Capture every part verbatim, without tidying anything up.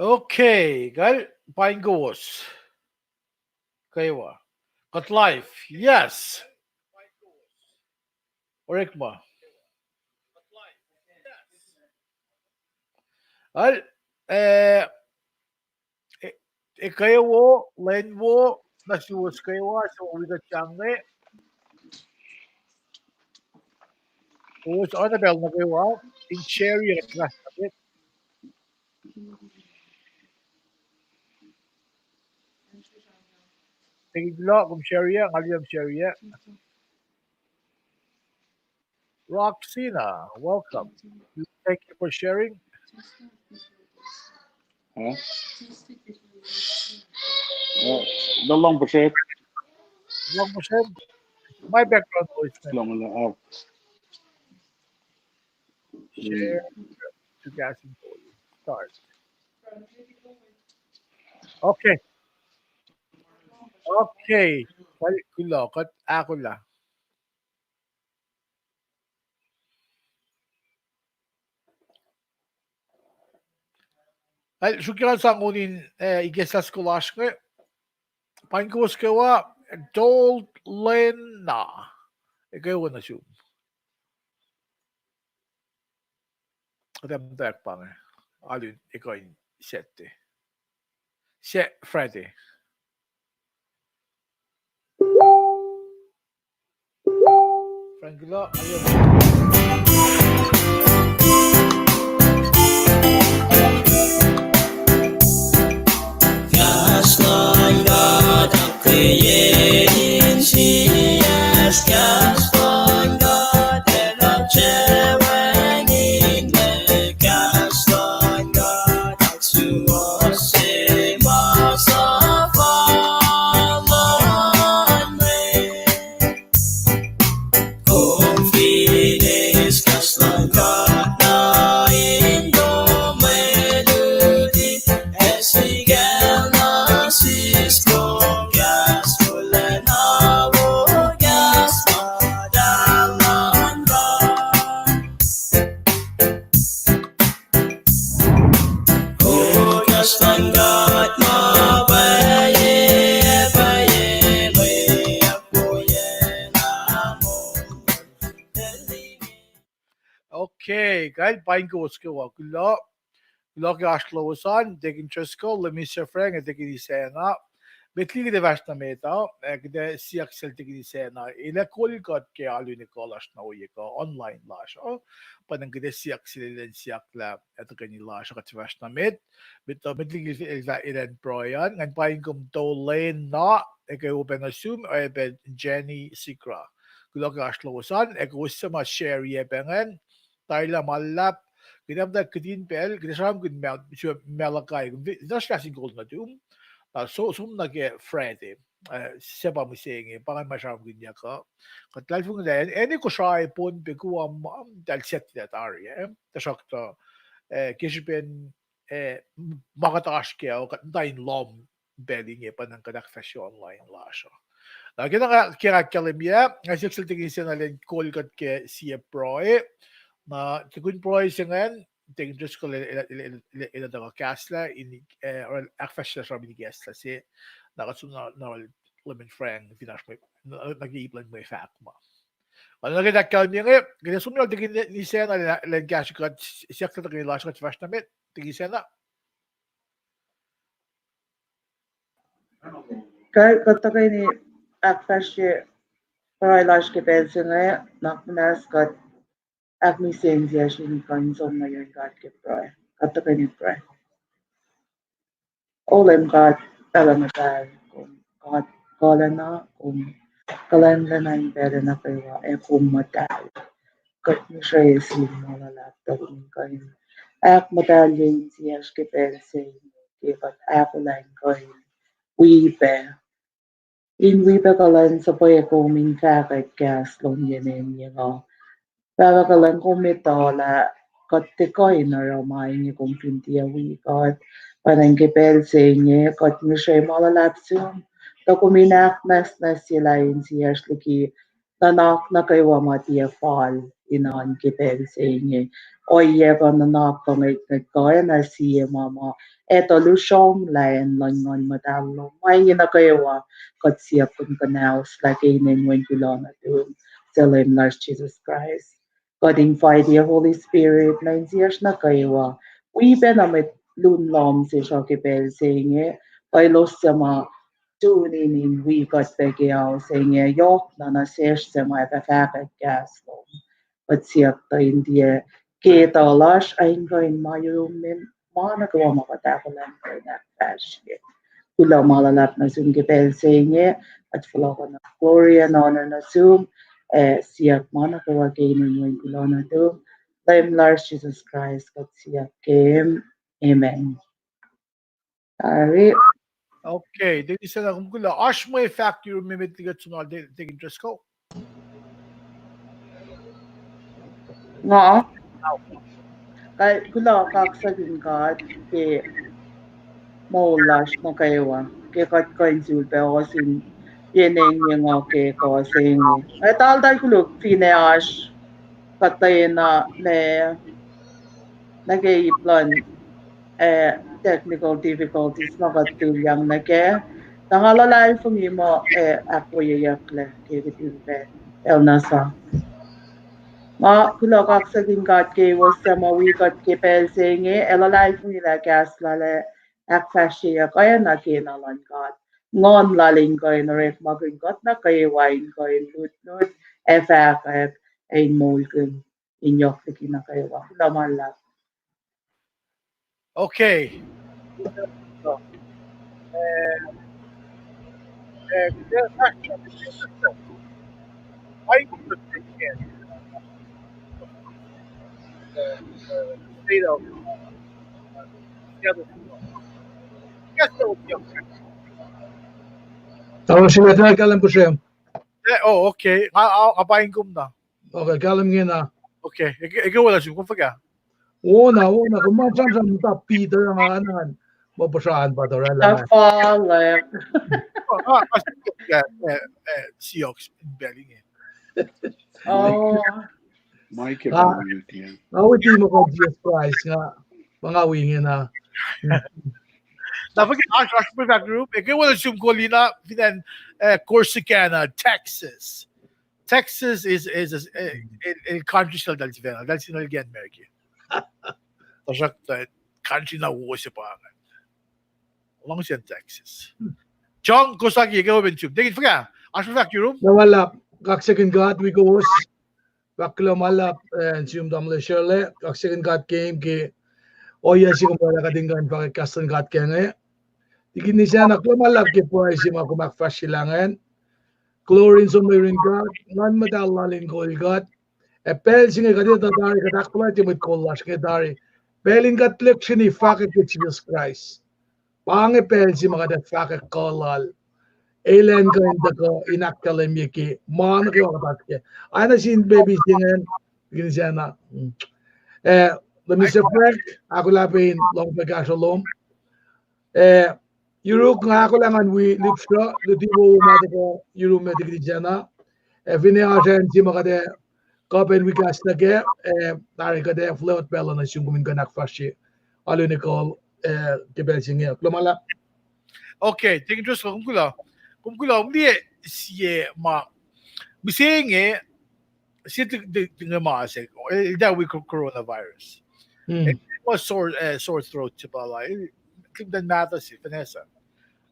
Okay, kal paing kowos kwewa. Kuht live, yes. Orekma. Al, eh, e, ekwe wo, lwen wo, nuh suwos kwewa, suc wi kuht sang inge. Kowos oacna pacl nuh kwewa, in share-ye kuht last minute. Thank you, kom share-ye, nga liye kom share-ye. Roxina, welcome. Thank you for sharing. Huh? Uh, the long push it. Long push it. My background noise, man. Long, long, oh. Share to gas and oil. Start. Okay. Okay. Kuloh, kuht ahkolah. Al, sruhkyang sang on in, eh, ikacslah soko lasr inge. Paing kowos kwewa, Dolena. Ekwe wo nuh sum. Kuht ac muhtwacwacack pa inge. Alu in ekuh in Saturday. Sa-, Friday. Frank, kuloh, alu. Kahs luhn God ahkkweye insiyacsr, kahs luhn God elan se wacngihn, kahs luhn God ahksuwohsye ma suhfal luhn mwet. Kom fin eis kahs luhn God na in kom mwe luti, ac sikacl na siskom kahs wolacna wo, kahs muhtahl luhn God. O kahs luhn God ma pwacye, pwacye mwe ahkwoye na moul. Okay, kal paing kowos kwewa, kuloh. Kuloh ke oasr lowos an, Deacon Driscoll, Lemin Sefrang, ac Deacon Isacna. Met liki kuht ac fahsr nuh met uh, ac kuht ac siyuck sel Deacon Isacna, el ac kol kuht ke alu in ekuh lasr na ohiyac kuh online lasr uh. Pa ingacn kuht ac siyuck sel elan siyuck lah ac tuhkweni lasr uh kuht fahsr nuh met. Met, met liki el, el, elan pruhe an, ngan paing kom Dolena, ekwe wo pac nuh sum, oacyacpac Jenny Sigrah. Kuloh ke oasr lowos an, ac kowos suc ma share-ye pac ingacn, Tyler ma luhlahp, kuht ac muhta kihtin pacl, kuht ac sramsramkihn Mal-, Malachi, kuht ac fahsr sin kol nuhtum, na so-, som nuh ke Friday, eh, suc pa mihsenge, pa ngan ma sramsramkihnyuck uh. Kuht luhlahlfongi lah, ac, ac Kosrae, Pohnpei, Guam, um, eltahl Saturday tari, eh, tuhsruhktuh, eh, ke srihpen, eh, ma kuht oasr kac uh, kuht muhta in lohm pacl inge pa ingacn kuht ahkfahsrye online lasr uh. Na ke na ke nga ahkkahlwemye, nga siyuck sel Deacon Isacna elan kol kuht ke sie pruhe. Na tukun pruhe se ingacn, Deacon Driscoll el, el, el, el, el tuhkuh kahslah in, eh, oruh ahkfahsrye sramsram in kahslah se. Na kuht som na, na Lemin Frank fin oasr mwe, na, na ke ip luhn mwe fahk ma. Na ke ahkkahlwemye inge, kuht ac som nuh Deacon Isacna elan, elan kahsrwe kuht, siyuck tuh tuhkweni lasr kuht fahsr nuh met, Deacon Isacna. Kuht, kuht tuhkweni ahkfahsrye pruhe lasr ke pacl se inge, nuhnak muhnahs kuht ahkmihsye insiyacsr in kuh in som nuh yurin God ke pruhe. Kuht tuhkweni pruhe. O Leum God, Pahpah Muhtahl, kom God kuhlacna, kom kuhlwacng lacna in pacl nuh kwewa, ac kom muhtahl. Kuht ngihsre sin ma luhlahp tuh kom in kuh in ahkmuhtahlye insiyacsr ke pacl se inge, ke kuht ahkolah in kuh in wi pac in wi pac kuhlwacnsapuh kom in fahkwack kahs lom ye meni inge. Pahpah, kuhlwacng kom etuh lah kuht tiac kuh in oruh ma inge kom fin tiac wi kuht. Pwacnwacng ke pacl se inge kuht ngihsre ma luhlahp sum, tuh kom in ahknwacsnwacsyelah insiyacsr liki nuhnak nuh kwewa ma tiac fal in oan ke pacl se inge. ohiyac kuh nuhnak kuh ngwetngwet kuh oacna sie ma ma etuh lusronglah acn luhn Nguhn Muhtahl lom. Ma inge nuh kwewa kuht siyuck kom kuhnahoslah ke inen Wen kuloh nuhtum, suc Leum lasr Jisus Kraist. Kuht invite ye Holy Spirit nuh insiyacsr nuh kwewa. Wi pacna mwet lun lohm sesr uh ke pacl se inge, pa elos suc ma tune in in wi kuht pac ke ao se inge, yohk na nuh sesr suc ma ac fah fahkwack kahs lom. Kuht siyuck tuh in tiac ke etuh lasr, ac in kuh in ma yurum, ma nuh kwewa ma kuht ahkolah in kuh in ahkfahsrye. Kuloh ma luhlahp nuh sum ke pacl se inge, kuht fohlohkohn glory and honor nuh sum, ac siyuck ma nuh kwewa ke inen Wen kuloh nuhtum, Leum lasr Jisus Kraist, kuht siyuck ke. Amen. Tari. Okay, Deacon Sena, kom kuloh. Oasr mwe fahk yurum met liki kuht som nuh Deacon Driscoll? Nga kuloh, kaksakin God ke moul lasr nuh kwewa, ke kuht kuh in sulpac ohsun yen engyeng uh ke kuh se inge. Nga taltal koluk finne oasr kuhtwena ma nuh ke ip luhn, eh, technical difficulties ma kuht tulyang nuh kac. Tuh nga luhlahlfongi muh, eh, ahkwoyeyucklac ke kihtin pac el na sa. Nga kuloh, kaksakin God ke kowos suc ma wi kuht ke pacl se inge, ac luhlahlfongi lah kahs lal ac ahkfahsryeyuck oacna kena luhn God. Nguhn lal in kuh in orekmakihn kuht nuh kwewa in kuh in lutlut, ac fahkwack, ac in moulkihn in yohk liki nuh kwewa. Kuloh ma luhlahp. Okay. Talan sila ta kahlwem pihsrem. Eh, oh, okay. Nga, nga, nga paing kom na. Okay, kahlwem ingena. Okay, eke, eke wala sim, kom fuhkah? Wona, wona, kom ma sramsram muhta Peter nga anan. Ma puhsra an pa torah lah. Tafalek. Ah, ah, ah, eh, eh, Seahawks in pacl inge. Oh. Mike, ah, nga witi ma kom Jesus Christ nga, ma nga wi ingena. Na fuhkah, oasr, oasr mwe fahk yurum, eke wala sim kolina, fin acn, eh, Corsicana, Texas. Texas is, is, is, eh, el, el country sel tahl sifacna, tahl sifacna ke America. Tuhsruhktuh country na wo se pa inge. Luhngse Texas. John Kosaki, eke open sum. Deacon, fuhkah, oasr mwe fahk yurum? Kuloh ma luhlahp, kaksakin God wi kowos. Fahk kuloh ma luhlahp, eh, sum tamuhlwel Shirley, kaksakin God ke, ke ohiyac se kom oraclah kuht in kuh in fahkwack kahs luhn God ke inge. Deacon Nisana, kuloh ma luhlahp ke pruhe se ma kom ahkfahsryelah ingacn. Glory in som nuh yurin God, Nguhn Muhtahl lal in kol kuht. Ac pacl se inge kuht etuh tari kuht ahkfuhlwactye mwet kol lasr inge tari. Pacl in kuht lihksreni fahkwack ke Jesus Christ. Pa inge pacl se ma kuht ac fahkwack kuh lal. Elan kuh in tuhkuh in ahkkahlwemye ke ma nuh kwewa kuht oasr kac. Oacna sin baby se ingacn, Deacon Nisana. Eh, Mister Frank, ahkolah pac in lohng pac kahsruh lom. Eh, yuruk nga ahkolah ngan wi lihpsruh, luti wowo ma tuhkuh yurum, Deacon Nisana. Eh, finne oasr acn se ma kuht ac kuh pac in wi kahs nuh kac, eh, tari kuht ac fuhlweot pacl uh nuh sum kom in kuh in ahkfahsrye alu in ekuhl, eh, ke pacl se inge. Kuloh ma luhlahp. Okay, Deacon Driscoll, kom kuloh. Kom kuloh, kom liye sie ma, mihsenge, sie ti-, ti-, tinge ma se, eh, eltahl wi co-, coronavirus. Hmm. Eh, ma sore, eh, sore throat se pa la, eh, kihtin mahtuh se, Vanessa.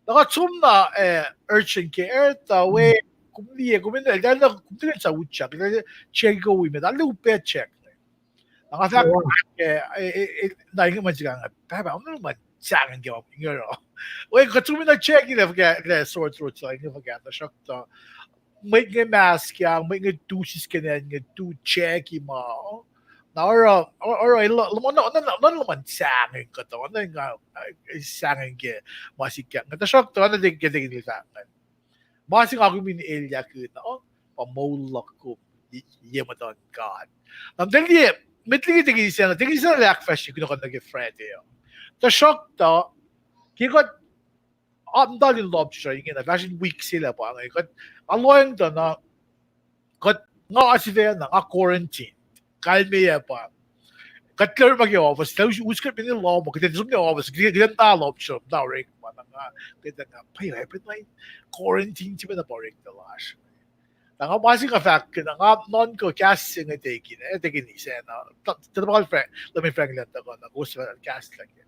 Na kuht som na, eh, urgent care, tuh we, kom liye, kom in, eltahl na, kom tiac kuh in sa utyak, eltahl check-i kom wi met, arlac upac check. Na nga fahk, eh, eh, eh, na inge ma sikyak, Pahpah, kom na luhman sahngweng ke ma inge uh. We, kuht som na check-i lah fuhkah, lah sore throat se inge fuhkah, tuhsruhktuh mwet inge mask-iyak, mwet inge tu sisken acn inge, tu check-i ma. Na oruh, oruh, oruh, eh, luhman, luhman sahngweng kuhtuh, na nga, eh, sahngweng ke ma sikyak inge, tuhsruhktuh na tiac ke tikin fahk ingacn. Ma se nga kom in elyah kihna, pa moul luhk kom ye, ye muhtuhn God. Na eltahl liye, met liki Deacon Nisana, Deacon Nisana el ahkfahsrye kunohkohn nuh ke Friday uh. Tuhsruhktuh, ke kuht, ah, muhta lun lobster ingena, fahsr in wik se lah pa inge, kuht, nga lohacng tuh na, kuht, nga sifacna, nga quarantine, kalmeyac pa. Kuht lor ma ke office, lah us, us kuht mini lohm, kuht som ne office, kuht, kuht na lohm som, na orek ma, na nga, kuht na pay, pay na quarantine, sifacna pa orek na lasr. Na nga ma se nga fahk, na nga nuhnkuh kahs se inge tekihn, eh, tekihn ise na, ta, ta, ta, Frank, Leman Franklin tuhkuh na, kowos fahk kahs lake.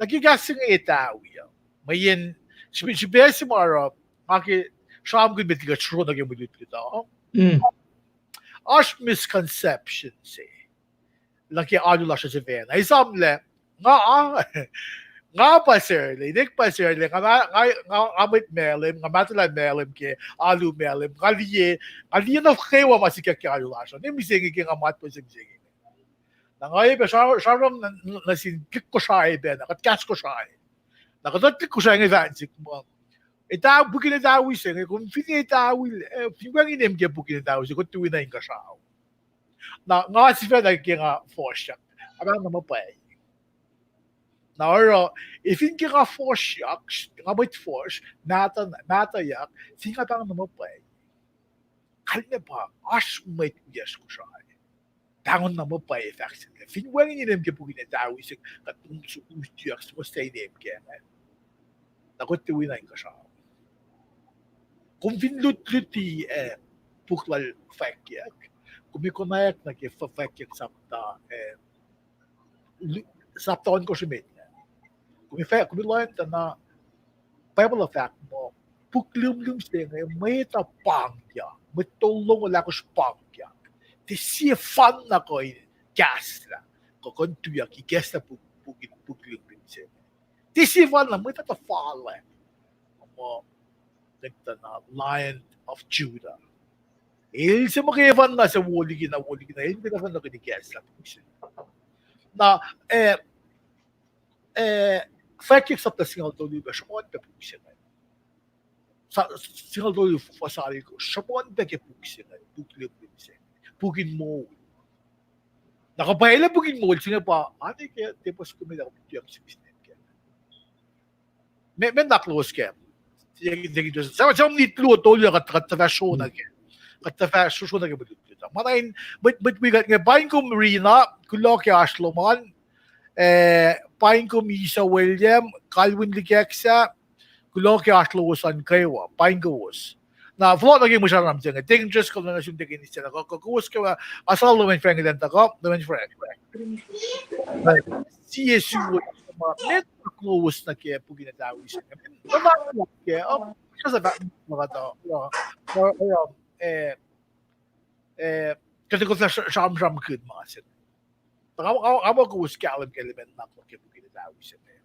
Na ke kahs se inge etawi uh. Mweyen, srihpac, srihpac se ma oruh, nga ke sramsramkihn met liki kuht sruhf nuh ke mwe lutlut uh. Oasr misconception se nuh ke alu lasr uh sifacna. Esamlah, nga, nga pa Sarla, inek pa Sarla, nga, nga, nga, nga mwet Malem, nga mahtuhlah Malem ke alu Malem, nga liye, nga liye na kwewa ma sikyak ke alu lasr uh. Ne mihsenge ke nga matwac se mihsenge. Na nga epac sra-, sramsram nuh, nuh sin lihk Kosrae pacna, kuht kahs Kosrae. Na kuht tuh lihk Kosrae inge fahk sihk muh, etawi, puk in etawi se inge, kom fin etawi, eh, fin wacngihn em ke puk in etawi se, kuht tuh wi na inkuhsrao. Na nga sifacna ke nga fuhsr, nga pahng na ma pwacye. Na oruh, efin ke nga fuhsr, nga mwet fuhsr, mahtuh, mahtuhyak, fin nga pahng na ma pwacye, kalmac pa oasr mwet wiyacsr Kosrae. Pahngon na ma pwacye fahk se inge. Fin wacngihn inem ke puk in etawi se, kuht tuyak suhmuhslah inem ke inge. Na kuht tuh wi na inkuhsrao. Kom fin lut, luti, eh, puk lal Fwackyuck, kom ac konwacack nuh ke Fwackyuck sapta, eh, sapta ohnkohsr emet. Kom ac fah-, kom ac lohacng tuh na Bible uh fahk muh, puk lihmlihm se inge mwet uh pahngyak, mwet tolngoul ahkosr pahngyak. Tiac sie fanna kuh in kahslah, kuh kuh in tuyak ikacslah puk, puk, puk lihmlihm se inge. Tiac sie fanna, mwet uh tuh fal ah. Muh, ngwet tuh na Lion of Judah. El se muhkwena fanna se wo liki na, wo liki na, el muhkwena fanna kuh in ikacslah puk se. Na, eh, eh, Fwackyuck sapta singucul tolu pac sruhmuhn pac puk se inge. Sa-, singucul tolu fuhs alkosr, sruhmuhn pac ke puk se inge, puk lihmlihm se, puk in moul. Na kuh pwacye lah puk in moul se inge pa, oan ke tepuh soko me lah kom tuyak sihmihs ne ke. Meac, meac nuhnak lowos kac? Sa, sa nit luo tolu, kuht, kuht tuhfah sro nuh ke, kuht tuhfah sro, sro nuh ke mwe lutlut uh. Ma na in, mwet, mwet wi kuht inge, paing kom Rina, kuloh ke oasr lom an, eh, paing kom Isa William, Calvin Likaksa, kuloh ke oasr lowos an kwewa, paing kowos. Na fohlohk nuh ke mwe sramsram se inge, Deacon Driscoll, nuh sum Deacon Isa, kuh, kuh, kowos kwewa, asal Leman Frank elan tuhkuh, Leman Frank. Sie suwos ma, meac nuhnak lowos nuh ke puk in etawi se inge? Nuhnak lowos ke, uh, kuht, uh, uh, kuht kuh sramsramkihn ma se. Nga, nga, nga muh kowos kahlwem ke Leman nuhnak luhk ke puk in etawi se inge.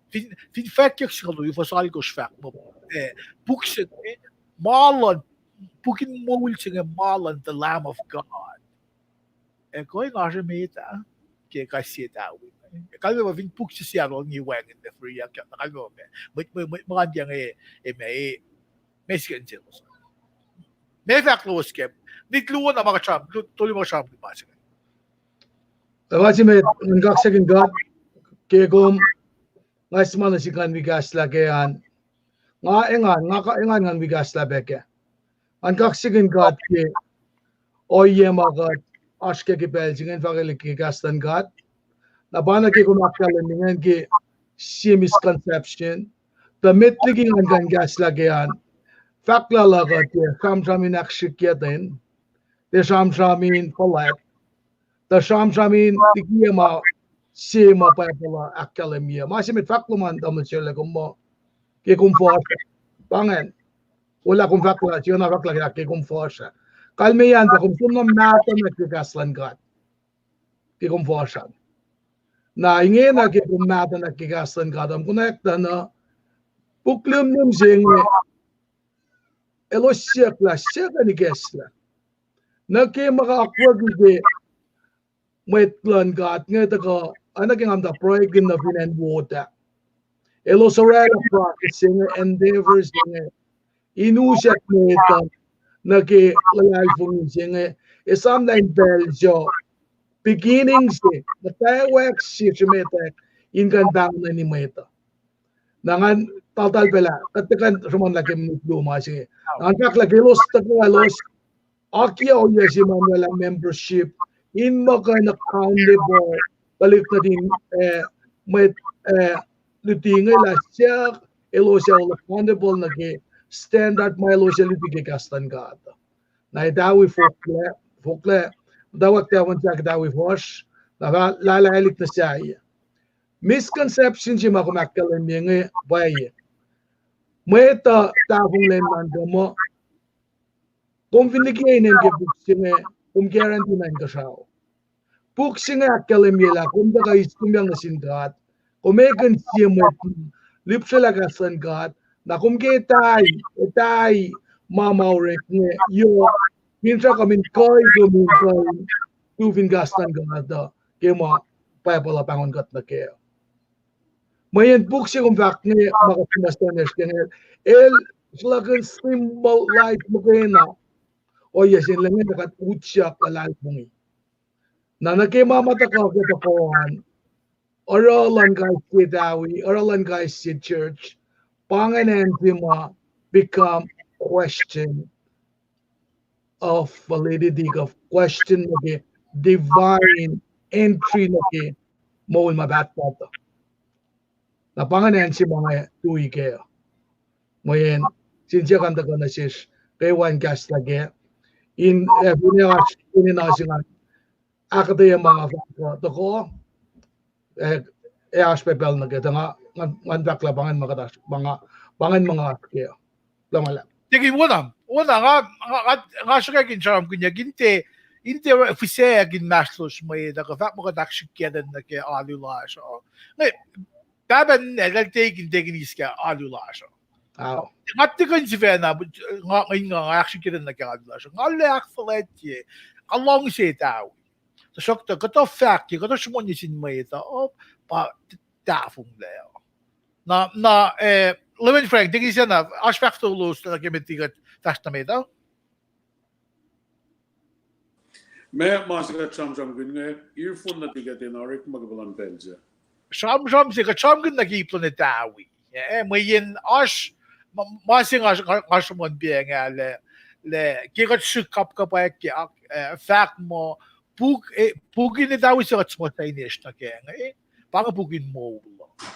Fin, fin Fwackyuck singucul tolu fuhs alkosr fahk muh, eh, puk se inge, ma luhn, puk in moul se inge ma luhn the Lamb of God. Ac kuh in oasr emet ah, ke kais sie etawi. Kalmac pa fin puk se Seattle inge wacngihn the free ah, kalmac pa meac, mwet, mwet, mwet, ma ke inge, eh, meac, eh, meac sikacn selos. Meac fahk lowos kac? Nit luo na ma kuht sram, lu-, tolu ma kuht sramsramkihn ma se inge. Tuh ma se met, ngan kaksakihn God ke kom, nga esam nuh sik ngan wi kahslah kac an. Nga engan, nga ka-, engan ngan wi kahslah pac kac. Ngan kaksakihn God ke ohiyac ma kuht oasr kac ke pacl se inge in fahkelihk ke kahs luhn God. Na pa na ke kom ahkkahlwemye ingacn ke sie misconception. Tuh met liki ngan kuh in kahslah kac an, fahk lah lah kuht tiac sramsram in ahksrihkye ten, tiac sramsram in fuhlwact, tuh sramsram in liki ma se ma Bible uh ahkkahlwemye. Ma se met, fahk lom an tamuhlwel Sarla, kom muh ke kom fuhsr, pa ingacn. Olah kom fahk lah, sie na fahk lah ke kom fuhsr ah. Kalmeyac an pa kom som na mahtuh nuh ke kahs luhn God ke kom fuhsr an. Na ingena ke kom mahtuh nuh ke kahs luhn God, kom konwacack tuh na puk lihmlihm se inge, elos siyuck lah suc kuh in ikacslah. Nuh ke ma akwucki ke mwet luhn God inge tuhkuh, oacna ke nga muhta pruhekihn nuh fin acn ward ah. Elos orwaclah process se inge, endeavor se inge, in usack mwet uh nuh ke luhlahlfongi se inge, esam lah in pacl se, beginning se, muhtwacwacack se srimetwack in kuh in pahngoni mwet uh. Na ngan taltal pacl ah, kuht tuhkuh in sruhmuhnlah ke minit luo ma se inge. Na ngan fahk lah ke elos tuhkuh elos akiyac ohiyac se ma orwaclah membership in muh kuh in accountable tuhlihk nuhtin, eh, mwet, eh, luti inge lah siyuck elos ac accountable nuh ke standard ma elos ac luti ke kahs luhn God. Na Dawi foklac, foklac, muhtwacwacack tahfuhn sahk Dawi fuhsr, na lah, lah, lah elihk nuh sahyac. Misconception se ma kom ahkkahlwemye inge pwacye. Mwet uh tahfonglac nuhnkuh muh, kom fin liki inem ke puk se inge, kom guarantee nuh inkuhsrao. Puk se inge ahkkahlwemye lah kom tuhkuh eis komyang nuh sin God, kom ekihn sie mwet, lihpsrelah kahs luhn God, na kom ke etai, etai ma ma orek inge, yohk, finsrak kom in kuh, kom in kuh in tu fin kahs luhn God uh, ke ma Bible uh pahngon kuht nuh kac. Mweyen puk se kom fahk inge ma kuht suhmuhslah nuh sesr ke inge, el sruhlahkihn symbolize muhkwena ohiyac se inge lah kuht utyak luhlahlfongi. Na nuh ke ma ma tuhkuh ke tohkoh an, oruh luhn kais sie Dawi, oruh luhn kais sie church, pa ingacn acn se ma become question of validity, kuh question nuh ke divine entry nuh ke moul ma pahtpaht uh. Na pa ingacn acn se ma nga tui kac. Mweyen, sin siyuck an tuhkuh nuh sesr, kwewa in kahslah kac. In, eh, finne oasr enenuh se nga ahkuhtweyac ma nga fahk uh tohkoh, eh, ac oasr pac pacl nuh kac, tuh nga, nga, ngan fahk lah pa ingacn ma kuht oasr, pa nga, pa ingacn ma nga oasr kac. Kuloh ma luhlahp. Tekin wona, wona, nga, nga, nga, nga sruhkwack in sramsramkihnyuck in tiac, in tiac fihsracsr inmahsrlosr mwe, tuh kuh fahk muh kuht ahksrihkye nuh ke alu lasr uh. Nge, pahpah ninac eltahl tekin, tekin eis ke alu lasr uh. Nga tiac kuh in sifacna, nga, nga, nga ahksrihkye nuh ke alu lasr uh. Nga lac ahkfuhlwactye, nga luhngse Dawi. Tuhsruhktuh kuhtuh fahk ke, kuhtuh sruhmuhn nuh sin mwet uh, pa tahfonglac uh. Na, na, eh, Reverend Frank, tekin sifacna, oasr fahk tulos nuh ke met liki kuht fahsr nuh met uh? Ma, ma se kuht sramsramkihn inge, earphone nuhtihk kuht enenuh orekma ke pacl an pacl se. Sramsram se kuht sramsramkihn nuh ke ip luhn Dawi. Eh, mweyen oasr, ma, ma se nga, nga, nga sruhmuhn pacngah lah, lah ke kuht srihk kapkapwack ke, eh, fahk muh, puk, eh, puk in Dawi se kuht suhmuhslah inesr nuh kac inge, pa inge puk in moul uh.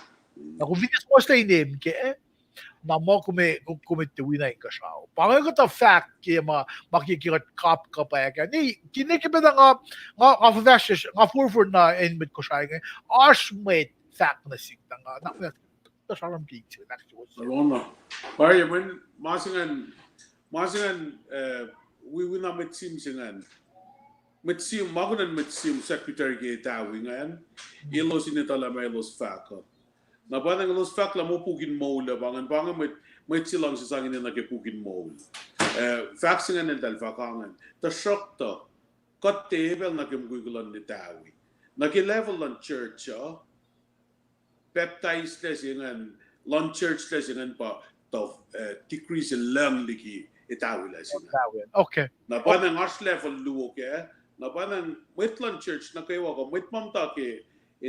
Na kom fin suhmuhslah inem kac, na muh kom, kom tiac wi nuh inkuhsrao. Pa inge kuhtuh fahk ke ma, ma ke, ke kuht kapkapwack ah. Ni, kine ke pacna nga, nga, nga fuhfahsryucsr, nga forfor na acn mwet Kosrae inge, oasr mwet fahk nuh sihk, na nga, na, na, na sramsram ke ip se, na suwohs. Pari, mweyen ma se ingacn, ma se ingacn, eh, wi, wi na mwet sim se ingacn. Mwet sim, ma kunacn mwet sim secretary ke Dawi ingacn, elos in etuh lah ma elos fahk uh. Na pa ingacn elos fahk lah muh puk in moul uh, pa ingacn, pa ingacn mwet, mwet se luhngse sang ine nuh ke puk in moul. Eh, fahk se ingacn eltahl fahk ingacn. Tuhsruhktuh, kuht tiac pacl nuh ke mukwikwi luhn Dawi. Nuh ke level luhn church uh, baptize lac se ingacn, luhn church lac se ingacn pa tuh, eh, degree se lucng liki Dawi lac se ingacn. Na pa ingacn oasr level luo kac, na pa ingacn mwet luhn church nuh kwewa kuh mwet ma muhta ke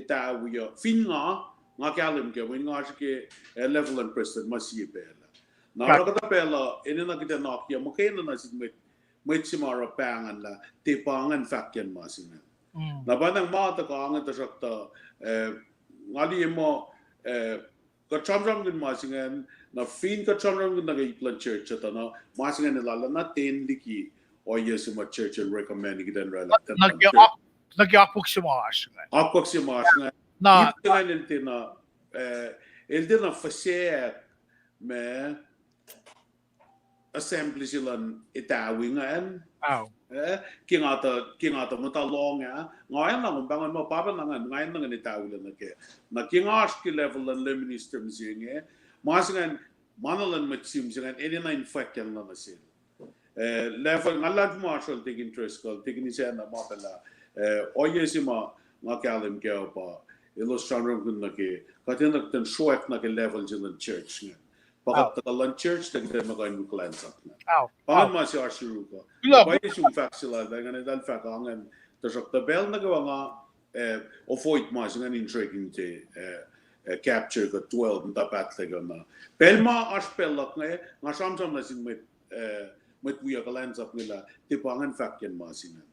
Dawi uh, fin nga, nga kahlwem kac, mweyen nga oasr ke, eh, level luhn prestuhn ma sie pacl ah. Na oruh kuhtuh pacl uh, enenuh kuht in oakiyac muhkwena nuh sin mwet, mwet se ma oruh pahngon lah tiac pa ingacn fahkyacn ma se ingacn. Na pa ingacn ma tuhkuh ingacn, tuhsruhktuh, eh, nga liye muh, eh, kuht sramsramkihn ma se ingacn, na fin kuht sramsramkihn nuh ke ip luhn church uh tuh na ma se ingacn el arulacna ten liki ohiyac se ma church el recommend kuht in oraclah nuh ke, nuh ke akwuck se ma oasr ingacn. Akwuck se ma oasr ingacn. Na ip se ingacn el tiacna, eh, el tiacna fihsracsr ma assembly se luhn Dawi ingacn. Eh, ke nga tuh, ke nga tuh muhta lohng ah, nga enenuh kom pahngon muh pahpah na ingacn, nga enenuh ngacn Dawi lac nuh kac. Na ke nga oasr ke level luhn lay minister mihsenge, ma se ingacn, ma na luhn mwet sim se ingacn, enenuh in fahkyang nuh sel. Eh, level, nga luhlahlfongi ma oasr lal Deacon Driscoll, Deacon Isacna ma pacl ah, eh, ohiyac se ma nga kahlwem kac uh pa elos sramsramkihn nuh ke, kuht enenuh kuht in sruhwack nuh ke level se luhn church ingacn. Pa kuht tuhkuh luhn church tuh kuht enenuh kuh in wi kuhlwacnsap ingacn. Pa ingacn ma se oasr yuruk uh. Pwacye sum fahk se lal, pa ingacn eltahl fahk ingacn, tuhsruhktuh pacl nuh kwewa nga, eh, avoid ma se ingacn in srwackihn te, eh, eh, capture kuh twelve muhta pahtlac kuh na. Pacl ma oasr pacl luhk inge, nga sramsram nuh sin mwet, eh, mwet wiyuck kuhlwacnsap inge lah tiac pa ingacn fahkyacn ma se ingacn.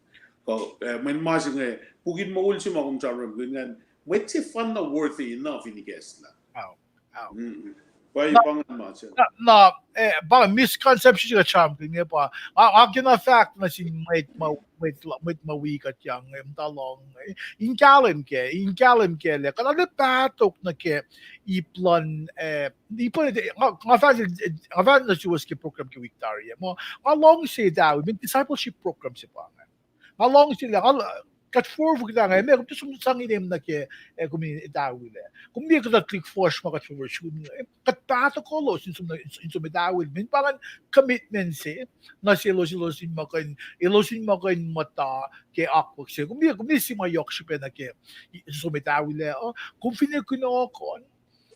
Kuh, eh, mweyen ma se inge, puk in moul se ma kom sramsramkihn ingacn, mwet sefanna worthy enough in ikacslah. Ao, ao. Mm. Pa, na, pa ingacn ma se. Na, na, eh, pa misconception se kuht sramsramkihn inge pa, a, a kena fact nuh sin mwet ma, mwet la-, mwet ma wi kuht yang, eh, muhta lohng, eh, in kahlwem kac, in kahlwem kac lah, kuht arlac pahtok nuh ke ip luhn, eh, ip luhn, nga, nga fahk, nga fahk nuh suwos ke program ke wik tari ah. Muh, nga luhngse etawi, mweyen discipleship program se pa ingacn. Nga luhngse lah, nga, kuht forfor kuht ange, me, kom tiac som sang inem nuh ke, eh, kom in etawilac. Kom liye kuhtuh tuhlihk fuhsr ma kuht forfor sun, eh, kuht pahtokolos in som, in som etawilac. Mweyen pa ingacn commitment se, nuh selos, elos in muh kuh in, elos in muh kuh in muhta ke akwuck se. Kom liye, kom liye se ma yohk srihpac nuh ke, in som etawilac, uh, kom fin kunohkohn.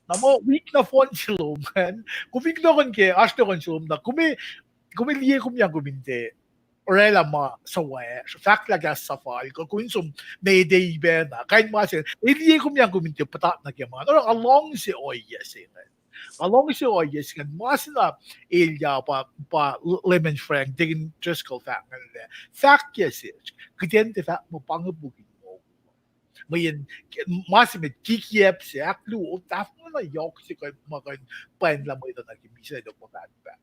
Na muh wik nohfohn se lom an, kom fin kunohkohn ke, oasr kunohkohn se lom na, kom, kom liye kom yang kom in tiac orwaclah ma suwohs, fahk lah kahs suhfal, kuh kom in som met ipac na, kain ma se, el liye kom yang kom in tiac puhtat nuh ke ma, oruh nga luhngse ohiyac se ingacn. Nga luhngse ohiyac se ingacn, ma se na elyah pa, pa Leman Frank, Deacon Driscoll fahk ingacn lah, fahk kac sesr, kuht in tiac fahk muh pa inge puk in moul. Mweyen, ma se met kikiacp se, ahkluo, tahfonglac yohk se kuh ma kuh in pwacnlah mwet uh nuh ke misac tok ma pahtpaht.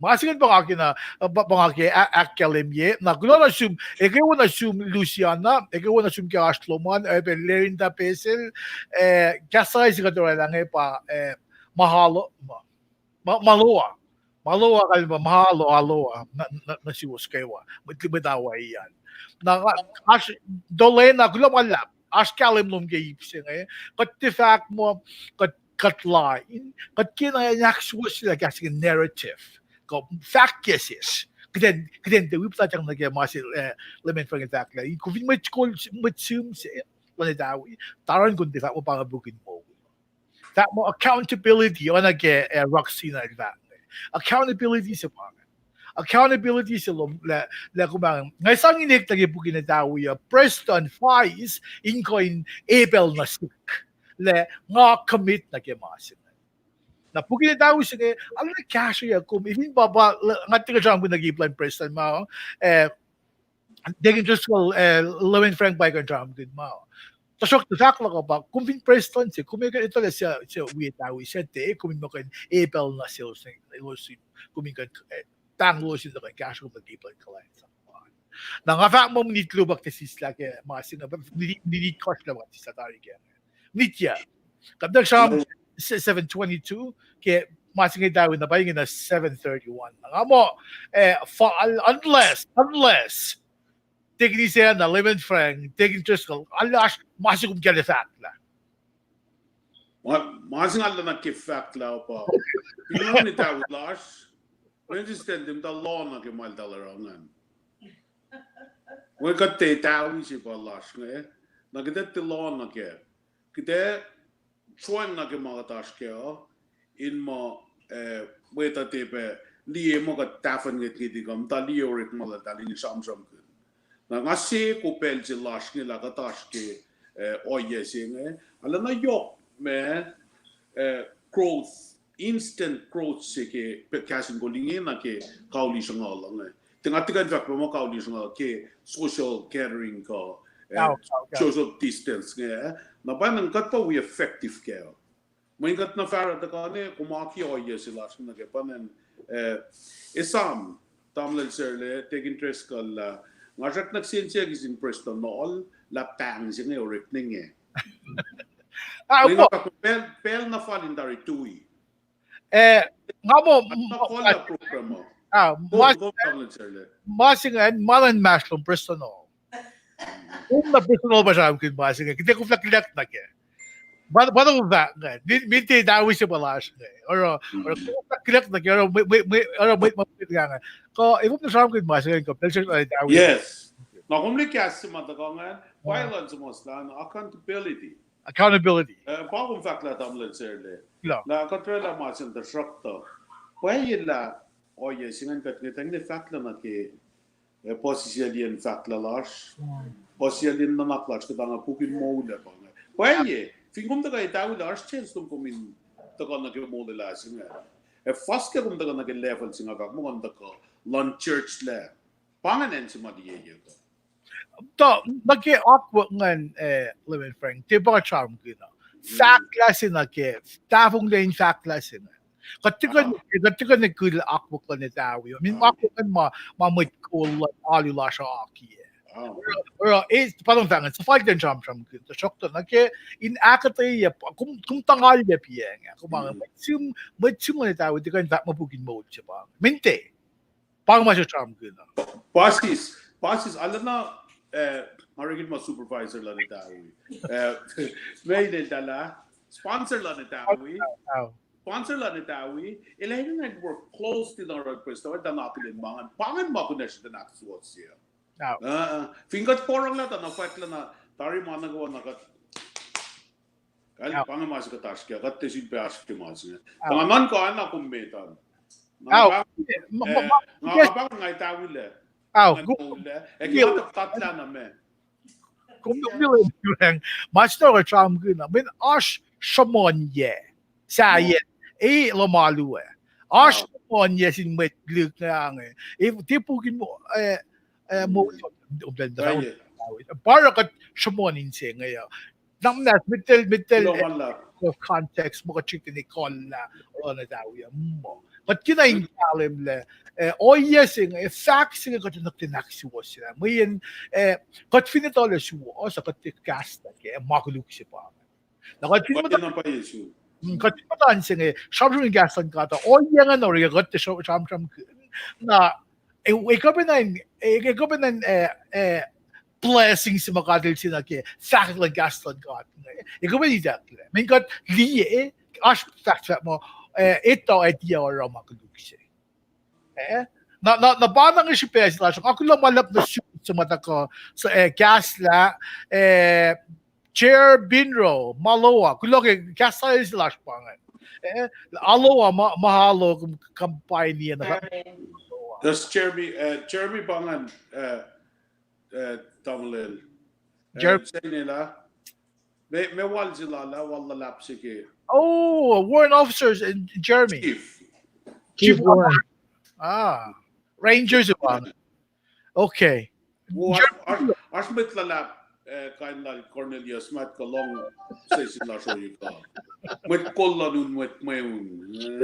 Ma se ingacn pa nga ke na, pa, pa nga ke a-, ahkkahlwemye, na kuloh nuh sum, eke wo nuh sum Luciana, eke wo nuh sum ke oasr lom an, eh, pac Lerinda Pesel, eh, kahs se kuht orwaclah inge pa, eh, mahalo, ma-, Ma-, Maloa. Maloa, kalmac pa Mahalo, Aloa, na, na, nuh suwos kwewa. Mwet, mwet Hawaii an. Na, oasr, Dolena, kuloh ma luhlahp. Oasr kahlwem lom ke ip se inge. Kuht tiac fahk muh, kuht, kuht lain. Kuht kena in ahksuwohsyelah kahs inge narrative. Kuh fahk kac sesr. Kuht in, kuht in tiac wi puhtatyang nuh ke ma se, eh, Leman Frank el fahk lah. Kom fin mwet kol, mwet sihm se, luhn etawi. Taran kom tiac fahk muh pa inge puk in moul. Fahk muh accountability, oacna ke, eh, Roxina el fahk. Accountability se pa inge. Accountability se lom lah, lah kom, nga sang inek nuh ke puk in etawi uh, Preston Fais in kuh in epel nuh sihk. Lah nga commit nuh ke ma se inge. Na puk in etawi se inge, arlac kahsrweyuc kom, even pa, pa, nga tiac kuh sramsramkihn nuh ke ip luhn Preston ma, eh, Deacon Driscoll, eh, Leman Frank pa kuh in sramsramkihn ma. Tuhsruhktuh fahk luhk uh pa, kom fin prestuhn se, kom etuh lah se, se wi etawi se te, kom in muh kuh in epel nuh selos, elos in, kom in kuh in, eh, pahnglos in tuh kuh in kahsruh kom nuh ke ip luhn kuhlwacnsap. Na nga fahk muh minit luo pa kuht sislah ke ma se inge, minit, minit kohsr lah pa kuht sislah tari ke. Minit yac. Kuht nuh sram seven twenty-two, ke ma se inge etawi na pa ingena seven thirty-one. Na nga muh, eh, fal, unless, unless, Deacon Isacna, Leman Frank, Deacon Driscoll, arlac oasr ma se kom kahlwem fahk lah. Ma, ma se nga arlac nuh ke fahk lah pa. Pingani tawi lasr. President, muhta loh nuh ke ma eltahl oruh ingacn. Mwe kuht tiac tawi se pa lasr inge. Na kuht tiac loh nuh ke. Kuht tiac sroacng nuh ke ma kuht oasr kac uh, in muh, eh, mwet uh tiac pac liye muh kuht tahfuhn ngwetngwet kuh muhta liye orekma lal eltahl in sramsramkihn. Na nga se ko pacl se lasr inge lah kuht oasr ke, eh, ohiyac se inge. Arlac na yohk ma, eh, growth, instant growth se ke, kahs in kol inge nuh ke kauli sruhnguhl inge. Tiac nga tiac kuh in fahk pa muh kauli sruhnguhl ke social gathering kuh, eh, social distance inge. Na pa ingacn kuht pa wi effective kac. Mweyen kuht na fahsruh tuhkuh ne, kom aki ohiyac se lasr nuh ke pa ingacn, eh, esam, tamuhlwel Serle, Deacon Driscoll, uh, nga srackna kihsen siyuck sin Preston Hall, lah pahng se inge orek inge. Pacl, pacl na fal in tari tui. Eh, nga muh, ma se ingacn, ma luhn inmahsrlon Preston Hall. Kom na Preston Hall pa sramsramkihn ma se inge, kuht ac koflah kihlacng nuh kac. Pa, pa na kom fahk inge, min tiac tawi se pa lasr inge. Oruh, oruh koflah kihlacng nuh kac, oruh mwet, mwet, mwet, oruh mwet ma mwet inge. Kuh, efuh na sramsramkihn ma se inge, kuh pacl se inge tawi. Yes. Na kom liye kahs se ma tuhkuh ingacn, pa luhn suhmuhslah an, accountability. Accountability. Eh, pa kom fahk lah tamuhlwel Serle. Lah kuht orwaclah ma se inge tuhsruhktuh. Pwacye lah ohiyac se ingacn kuht ngwetacng fahk lah nuh ke, eh, puhsisacl in fahk lah lasr. Puhsisacl in nuhnak lasr kuht ange puk in moul ac pa inge. Pwacye, fin kom tuhkuh etawi lah oasr chance lom kom in tuhkuh nuh ke molwelah se inge. Ac fuhs ke kom tuhkuh nuh ke level se inge fahk muh kom tuhkuh luhn church lah. Pa ingacn acn se ma liyeyuck uh. Tuh, nuh ke akwuck ingacn, eh, Lemon Frank, tiac pa sramsramkihn uh. Fahk lah se nuh ke, tahfonglac in fahk lah se ingacn. Kuht tiac kuh, kuht tiac kuh in kihla akwuck luhn etawi. I mean, akwuck ingacn ma, ma mwet kol luhn alu lasr uh akiyac. Oruh, eh, pa ingacn fahk ingacn, suhfal tiac sramsramkihn, tuhsruhktuh nuh ke in ahkuhtweyac, kom, kom tuhngalyac piac inge, kom, mwet sihm, mwet sihm luhn etawi tiac kuh in fahk muh puk in moul se pa. Minte. Pa inge ma sramsramkihn uh. Pasis, pasis, arulacna, eh, nga orekma supervisor luhn etawi. Eh, meac eltahl ah, sponsor luhn etawi. Sponsor luhn etawi, el ac enenuh in work closely nuh oruh prestuhn, tuh na akihlen ma ingacn, pa ingacn ma kunacsr in ahksuwohsye. Fin kuht foronglah tuh na fahk lah na tari ma nuh kwewa na kuht Kal, pa inge ma se kuht oasr ke, kuht tiac sulpac oasr ke ma se inge. Tuh nga nuhnkuh na kom met an. Nga pa, nga pa nga etawilac. Nga kom, tatlah na me. Kom, kom, ma se na sramsramkihn uh, mweyen oasr sruhmuhnyuck sahyac, e, luhmalu ah. Oasr sruhmuhnyuck sin mwet lihk inge. E, tiac puk in mo, eh, eh, mo, pa oruh kuht sruhmuhn inse inge uh. Na muhnahs, mitel, mitel, context, muh kuht srihke in ekuhllah, oruh na etawi uh, muh kuht kena in kahlwem lah, eh, ohiyac se inge, eh, fahk se inge kuht in ahksuwohsye lah. Mweyen, eh, kuht fin etuh lah suwohs uh, kuht tiac kahslah ke ma koluk se pa. Na kuht fin muhta, kuht fin muhta inse inge, sramsram in kahs luhn God uh, ohiyac ingacn oruh kuht tiac sramsramkihn. Na, e, ekuh pacna, e, ekuh pacna, eh, eh, blessing se ma God el se nuh ke fahkwack luhn kahs luhn God inge. Ekuh pacna itucklac. Mweyen kuht liye, oasr fahk, fahk muh, eh, etuh ac tiac oruh ma koluk se. Eh? Na, na, na pa na nge srihpac se lasr, nga kuloh ma luhlahp nuh sum se ma tuhkuh, eh, kahslah, eh, Chair Binro, Maloa, kuloh ke kahs se lasr pa ingacn. Eh, Aloa, ma, Mahalo, kom, company na. Thus Jeremy, eh, Jeremy pa ingacn, eh, eh, tamuhlwel. Eh, Jeremy. Sene lah. Me, me wal se lal ah, wal luhlahp se ke. Oh, warrant officers in Jeremy. Chief. Chief Warren. Ah, Rangers pa ingacn. Okay. Oasr mwet luhlahp, eh, kain lal Cornelius, ma kuh lohng session lasr ohiyac kuh. Mwet kol luhn un, mwet mweun.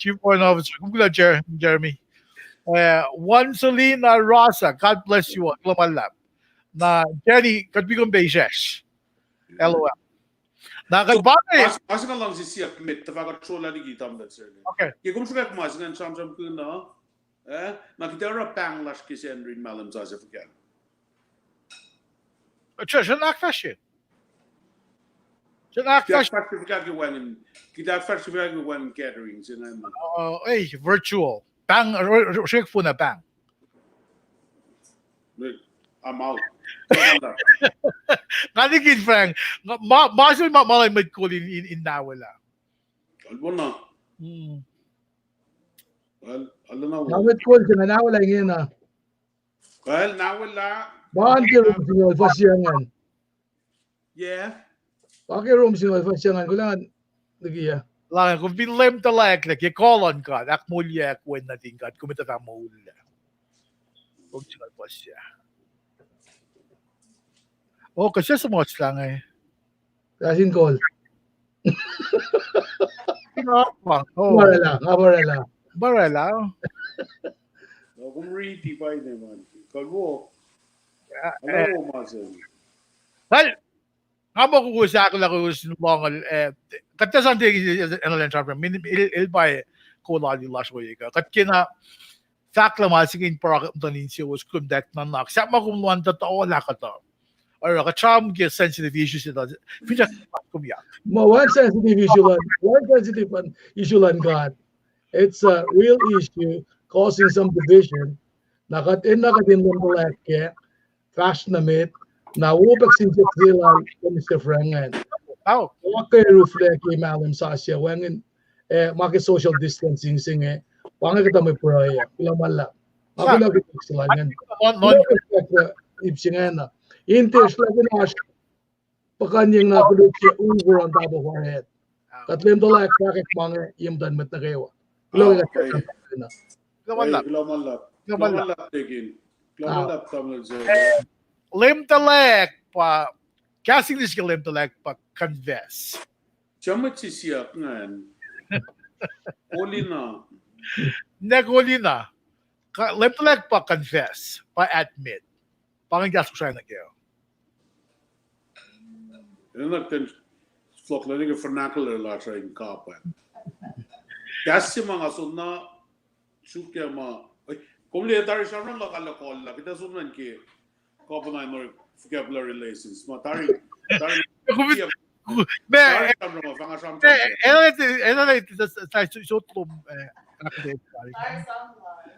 Chief Warrant Officer, kom kuloh, Jer-, Jeremy. Eh, Juan Selina Rasa, God bless you all. Kuloh ma luhlahp. Na, Jenny, kuht wi kom pac israsr. L O L. Na, kuht pa, oasr, oasr nga luhngse siyuck met, tuhfah kuht srolah liki tamuhlwel se. Okay. Ke kom sruhkwack ma se ingacn sramsramkihn uh, eh, na kuht oruh pahng lasr ke Sacnri in mahlwem sasuc fuhkah. Sruhn ahkfahsrye. Sruhn ahkfahsrye. Kuht ahkfahsrye fuhkah ke wacngihn, kuht ahkfahsrye fuhkah ke wacngihn gathering se ingacn. Uh, eh, virtual. Pahng, srek phone ah pahng. I'm out. Nga nikihn Frank, ma, ma se ma, ma luhn mwet kol in, in, in Nahwel ah. Kalbona. Hmm. Well, alana. Na mwet kol se inge Nahwel ah ingena. Well, Nahwel ah. Ma ke room singucul fuhs se ingacn. Yeah. Pa ke room singucul fuhs se ingacn, kuloh ngan liki ah. Lah, kom fin Leum tuhlac lah, ke kuh luhn God, ahkmoulyak wen nuhtin God, kom etuh fah moul lah. Kom singucul fuhs se. Oh, kuh se suhmuhslah inge. Kasin kol. Nga pa, oh. Barela, nga barela. Barela. No, kom riti pa ine man. Kalwo. Ah, eh. Kalwo ma se. Well, nga muh kowos ahkolah kowos in lohngol, eh, kuht tiac sang tiac, eh, enelan sramsram, min, el, el pa, eh, kolali lasr ohiyac kuh. Kuht kena fahk lah ma se inge in pruhe muhtuhn insiyowos, kom tak nuhnak. Sahp ma kom luhn tuh tuh olah kuhtuh. Oruh kuht sramsram ke sensitive issues etuh. Finsrak kom yak. Ma one sensitive issue luhn, one sensitive issue luhn God. It's a real issue causing some division. Na kuht, enenuh kuht in luhmtuhlahk kac, fahsr nuh met, na wo pack sin siyuck se lal Mister Frank ingacn. Oa ke ruflac ke mahlwem sasuc wacngihn, eh, ma ke social distancing se inge, pa inge kuhtuh mwe pruhe, kuloh ma luhlahp. Nga kuloh ke sasuc lal ingacn. Ip se ingacn. In tiac srihke in oasr puhkuhnyeng na koluk se over on top of our head. Kuht luhmtuhlahk fahkwack ma inge ye muhtuhn mwet nuh kwewa. Kuloh ke kuht. Kuloh ma luhlahp. Kuloh ma luhlahp. Kuloh ma luhlahp, Deacon. Kuloh ma luhlahp, tamuhlwel se. Leum tuhlac pa, kahs English ke leum tuhlac pa confess. Suc mwet se siyuck ingacn? Kolina. Ne kolina. Leum tuhlac pa confess, pa admit. Pa ingacn kahs Kosrae nuh kac. Enenuh ten fohlohk lah nuh ke vernacular lasr uh in kapwack. Kahs se ma nga soenna suk ke ma, kom liye tari sramsram lah kal lah kol lah, kuht ac som nuh ke kapwack in orek vocabulary lessons ma tari, tari, tari sramsram ma fanga sramsram.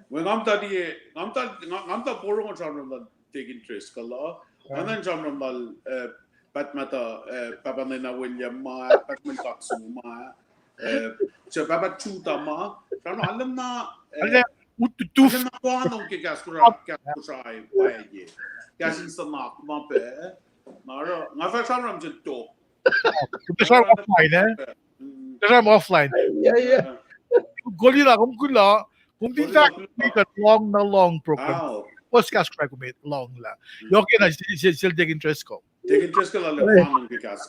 Well, nga muhta liye, nga muhta, nga muhta porongo sramsram lal Deacon Driscoll uh. Nga nuh in sramsram lal, eh, Pat Mata, eh, Pahpah Nena William ma, Pat Mel Kaksu ma, eh, se Pahpah Juta ma, sramsram alemna, eh, alemna kuanong ke kahs Kosrae, kahs Kosrae pwacye. Kahs in suhnak ma pac. Na oruh nga fah sramsram sel tok. Kom sramsram offline, eh? Kom sramsram offline. Kolina, kom kuloh, kom fin fahk kuht lohng na lohng program. Pos kahs Kosrae kom lohng lah, yohk na sel Deacon Driscoll. Deacon Driscoll lah, el kalu kahs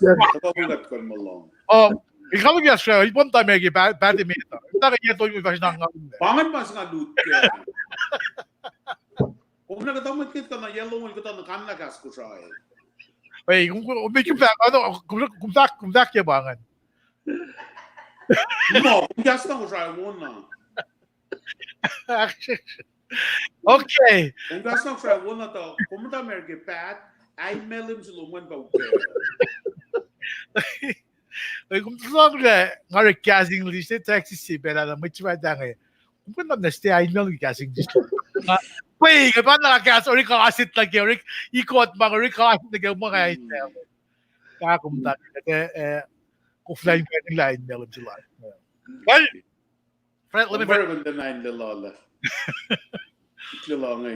Kosrae, el pom ta me ke pate me ta. Ta ke yac tolu fahsr na nga. Pa ingacn ma se nga lut ke. Kom na kuhtuh mwet kuht kuh na yac longoul kuhtuh na kanlah kahs Kosrae. Ei, kom, kom, kom fahk, kom fahk, kom fahk ke pa ingacn. Ma, kom kahs na Kosrae wona. Okay. Kom kahs na Kosrae wona tuh, kom muhta America pat, ain malem se lom an pa uke. Ei, kom tuh sang lah nga orek kahs English, Texas se pacl ah, mwet se pa tange. Kom kuh na ste ain malem kahs English. Pwe, ke pa na kahs, orek kasit lake, orek ikot ma, orek kasit lake, ma ain malem. Ka kom ta, eh, koflah in pacl lah ain malem se lal. Well, friend, let me friend. Ain lelala. Lelala.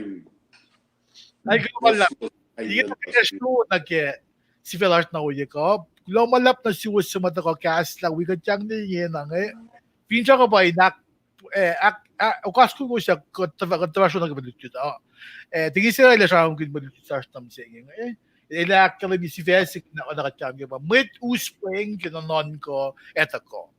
Ai, kuloh ma luhlahp. Ike na ke sifac lasr na ohiyac kuh. Kuloh ma luhlahp nuh suwos suc ma tuhkuh kahs lah wi kuht yang ne inge na nge. Finsrak uh pa in ahk, eh, ahk, ahk, okas kuh kosyak kuht tuhfah, kuht tuhfah srona ke mwe lutlut uh. Eh, tiki se lah sramsramkihn mwe lutlut sasr nuh mihsenge. Eh, el ahkkahlwemye sifac se na kuht yang ke pa mwet us pweng ke nuhnuhnkuh etuh kuh.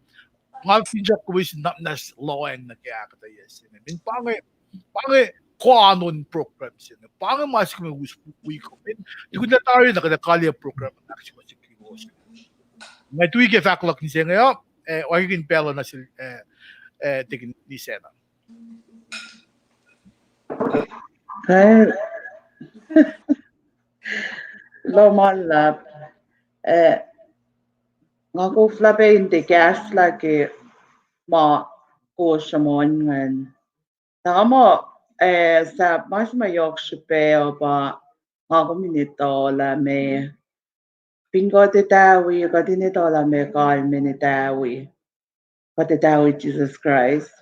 Nga finsrak kowos in nahs lohacng nuh ke ahkuhtweyac se inge. Min pa inge, pa inge koanon program se inge. Pa inge ma se kom us wi kom. Min tukun lah tari na kuht kalye program ahksuwohsyucki kowos. Nga tui ke fahk luhk mihsenge uh, eh, oakiyac in pacl uh nuh sel, eh, eh, Deacon Nisena. Eh, kuloh ma luhlahp, eh, nga koflah pac in tiac kahslah ke ma kowos sruhmuhn ingacn. Na nga muh, eh, sahp ma se ma yohk srihpac uh pa nga kom in etuh lah meac. Fin kuht etawi, kuht in etuh lah meac kalmacn etawi. Kuht etawi Jisus Kraist.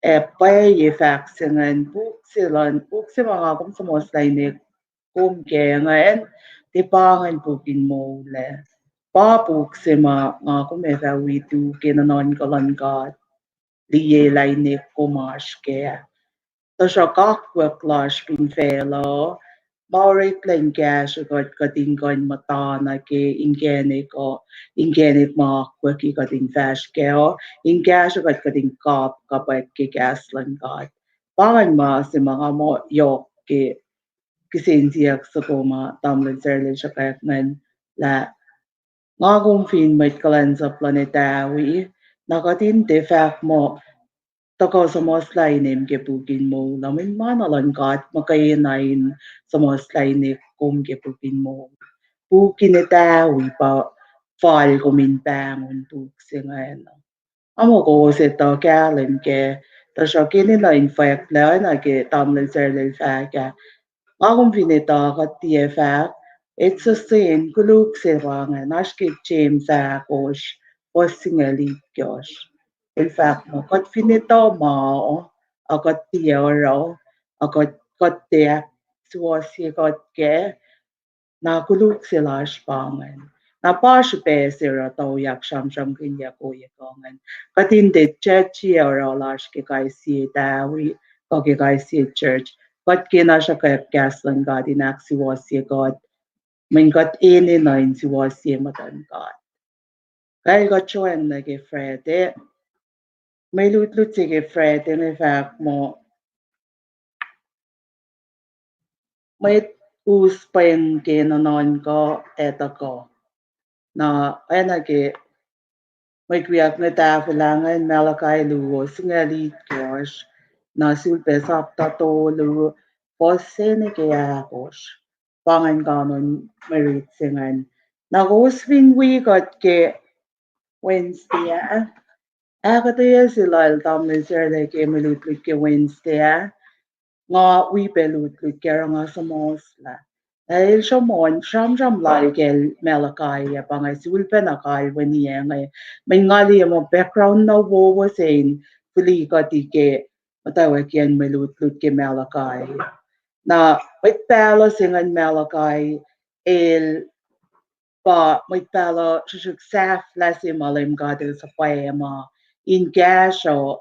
Ac pwacye fahk se ingacn, puk se luhn, puk se ma nga kom suhmuhslah ine kom ke ingacn, tiac pa ingacn puk in moul ah. Pa puk se ma nga kom ac fah wi tu ke nuhnuhnkuh luhn God. Liye lah ine kom oasr kac. Tuhsruhk akwuck lasr fin facluh, ma oreklac in kahsrwe kuht, kuht in kuh in muhtana ke inkacnek uh, inkacnek ma akwucki kuht in fahsr kac uh, in kahsrwe kuht, kuht in kap, kapwack ke kahs luhn God. Pa ingacn ma se ma nga muh yohk ke kihsen siyuck soko ma tamuhlwel Sarlel sruhkwack ingacn lah nga kom fin mwet kuhlwacnsap luhn etawi, na kuht in tiac fahk muh tuhkuh suhmuhslah inem ke puk in moul uh, mweyen ma na luhn God muhkwena in suhmuhslah ine kom ke puk in moul. Puk in etawi pa fal kom in pahngon puk se ingacn. Nga muh kowos etuh kahlwem kac, tuhsruhk enenuh in fwacklac na ke tamuhlwel Sarlel fahk ah. Nga kom fin etuh kuht tiac fahk, it's the same, koluk se pa ingacn, oasr ke James ahkosr, fuhs singucul itkohsr. El fahk muh, kuht fin etuh ma, a kuht tiac oruh, a kuht, kuht tiac ahksuwohsye kuht kac, na koluk se lasr pa ingacn. Na pa srihpac se oruh tuyak sramsramkihnyuck ohiyac kuh ingacn. Kuht in tiac judge-i oruh lasr ke kais sie tawi, kuh ke kais sie church. kuht kena sruhkwack kahs luhn God in ahksuwohsye kuht, mweyen kuht enenuh in suwohsye muhtuhn God. Kal kuht sroang nuh ke Friday. Mwe lutlut se ke Friday inge fahk muh, mwet us pweng ke nuhnuhnkuh ac tuhkuh. Na oacna ke mwet wiyuck inge tahfwelah ingacn, Malachi luo, singucul itkohsr, na sulpac sapta tolu, fuhs se nuh ke ahkosr. Pa ingacn kanon mwe rit se ingacn. Na kowos fin wi kuht ke Wednesday ah, ahkuhtweyac se lal tamuhlwel Sarla ke mwe lutlut ke Wednesday ah, nga wi pac lutlut ke oruh nga suhmuhslah. Na el sruhmuhn sramsram lal kacl Malachi ah, pa nga sulpac na kalweni inge. Mweyen nga liye muh background na wowo se in fihli kuht ke muhtwacwacackiyacn mwe lutlut ke Malachi. Na mwet pahluh se ingacn Malachi, el pa mwet pahluh srihsrihk sahflah se ma Leum God el suhpwacma in kahsruh,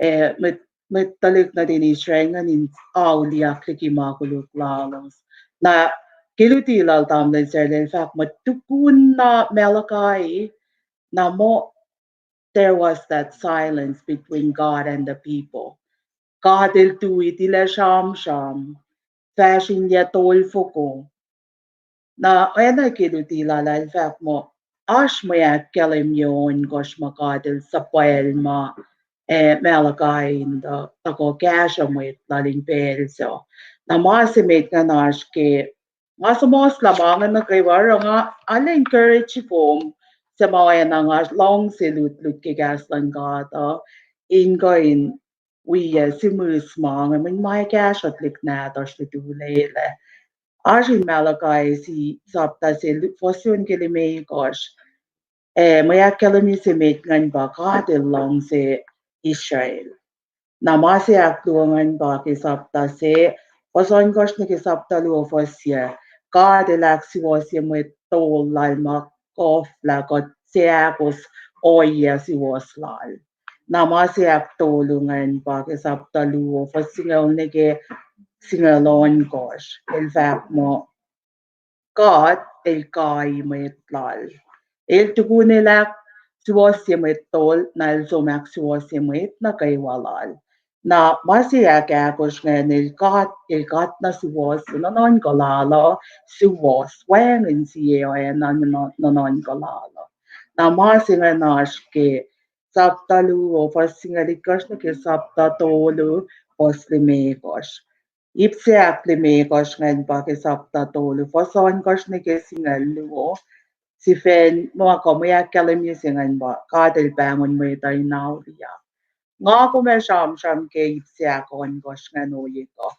eh, mwet, mwet tuhlihk nuhtin Israel ingacn in auliyak liki ma koluk lalos. Na ke luti lal tamuhlwel Sarla el fahk muh tukun na Malachi, na muh there was that silence between God and the people. God el tui tilac sramsram, fahsr in yac tolfoko. Na oacna ke luti lal ah el fahk muh, oasr mwe ahkkahlwemye ohnkohsr ma God el suhpwacma, eh, Malachi in tuh, tuhkuh kahsruh mwet lal in pacl sac. Na ma se met ingacn oasr ke nga suhmuhslah ma inge nuh kwewa, oruh nga arulacna encourage kom, suc ma oacna nga luhngse lutlut ke kahs luhn God uh, in kuh in wi, eh, sihmihs ma inge, mweyen ma ac kahsruh tuhlihk nahtuhsr lututlac. Oasr in Malachi se, sapta se, fuhs se nuh ke limekohsr. Eh, mwe ahkkahlwemye se met ingacn pa God el luhngse Israel. Na ma se ahkluo ingacn pa ke sapta se, fuhs ohnkohsr nuh ke sapta luo, fuhs yac. God el ahksuwohsye mwet tol lal ma koflah kuht seahkos ohiyac suwohs lal. Na ma se ahktolu ingacn pa ke sapta luo, fuhs singucul nuh ke singucul ohnkohsr. El fahk muh, God el kai mwet lal. El tukun el ahksuwohsye mwet tol, na el som ahksuwohsye mwet nuh kwewa lal. Na ma se ahkahkosr ingacn, el God, el God na suwohs, nuhnuhnkuh lal uh suwohs, wacngihn sie oacna nuhnuhnkuh lal uh. Na ma se ingacn oasr ke sapta luo, fuhs singucul itkohsr nuh ke sapta tolu, fuhs limekohsr. Ip se ahklimekohsr ingacn pa ke sapta tolu, fuhs ohnkohsr nuh ke singucul luo. Sifacna ma kuh mwe ahkkahlwemye se ingacn pa God el pahngon mwet uh in auliyak. Nga kom ac sramsram ke ip se ahkohnkohsr ingacn ohiyac kuh.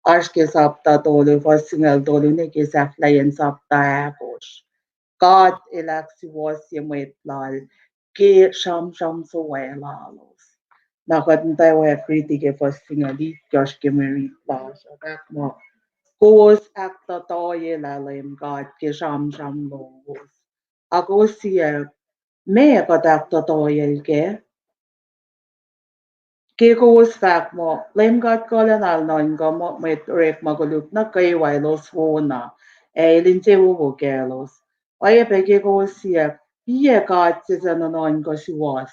Oasr ke sapta tolu, fuhs singucul tolu nuh ke sahflahiyacn sapta ahkosr. God el ahksuwohsye mwet lal ke sramsram sowac lalos. Na kuht muhtwacwacack riti ke fuhs singucul itkohsr ke mwe rit lasr uh, fahk muh, kowos ahktotoyelah Leum God ke sramsram lowos. Ac kowos siyuck, meac kuht ahktotoyel kac? Ke kowos fahk muh Leum God kuhlwacnwacl nuhnkuh muh mwet orekma koluk nuh kwewa elos wona, ac el insewowo kaclos. Oacyacpac ke kowos siyuck, piac God se suc nuhnuhnkuh suwohs?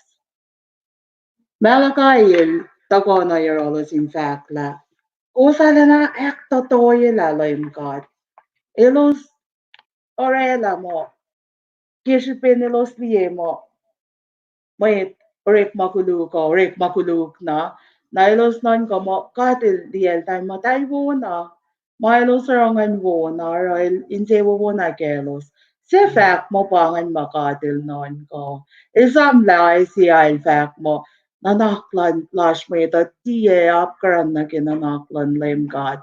Malachi el tuhkuh nuh yohrohlos in fahk lah, kowos arulacna ahktotoyelah Leum God. Elos orwaclah muh, ke srihpen elos liye muh mwet orekma koluk uh orekma koluk na, na elos nuhnkuh muh God el liyacl tahl muhtahl wona. Ma elos oruh ingacn wona, oruh el insewowo na kaclos. Se fahk muh pa ingacn ma God el nuhnkuh. Esam lah Isaiah el fahk muh nuhnak luhn lasr mwet uh tiac apkuhran nuh ke nuhnak luhn Leum God.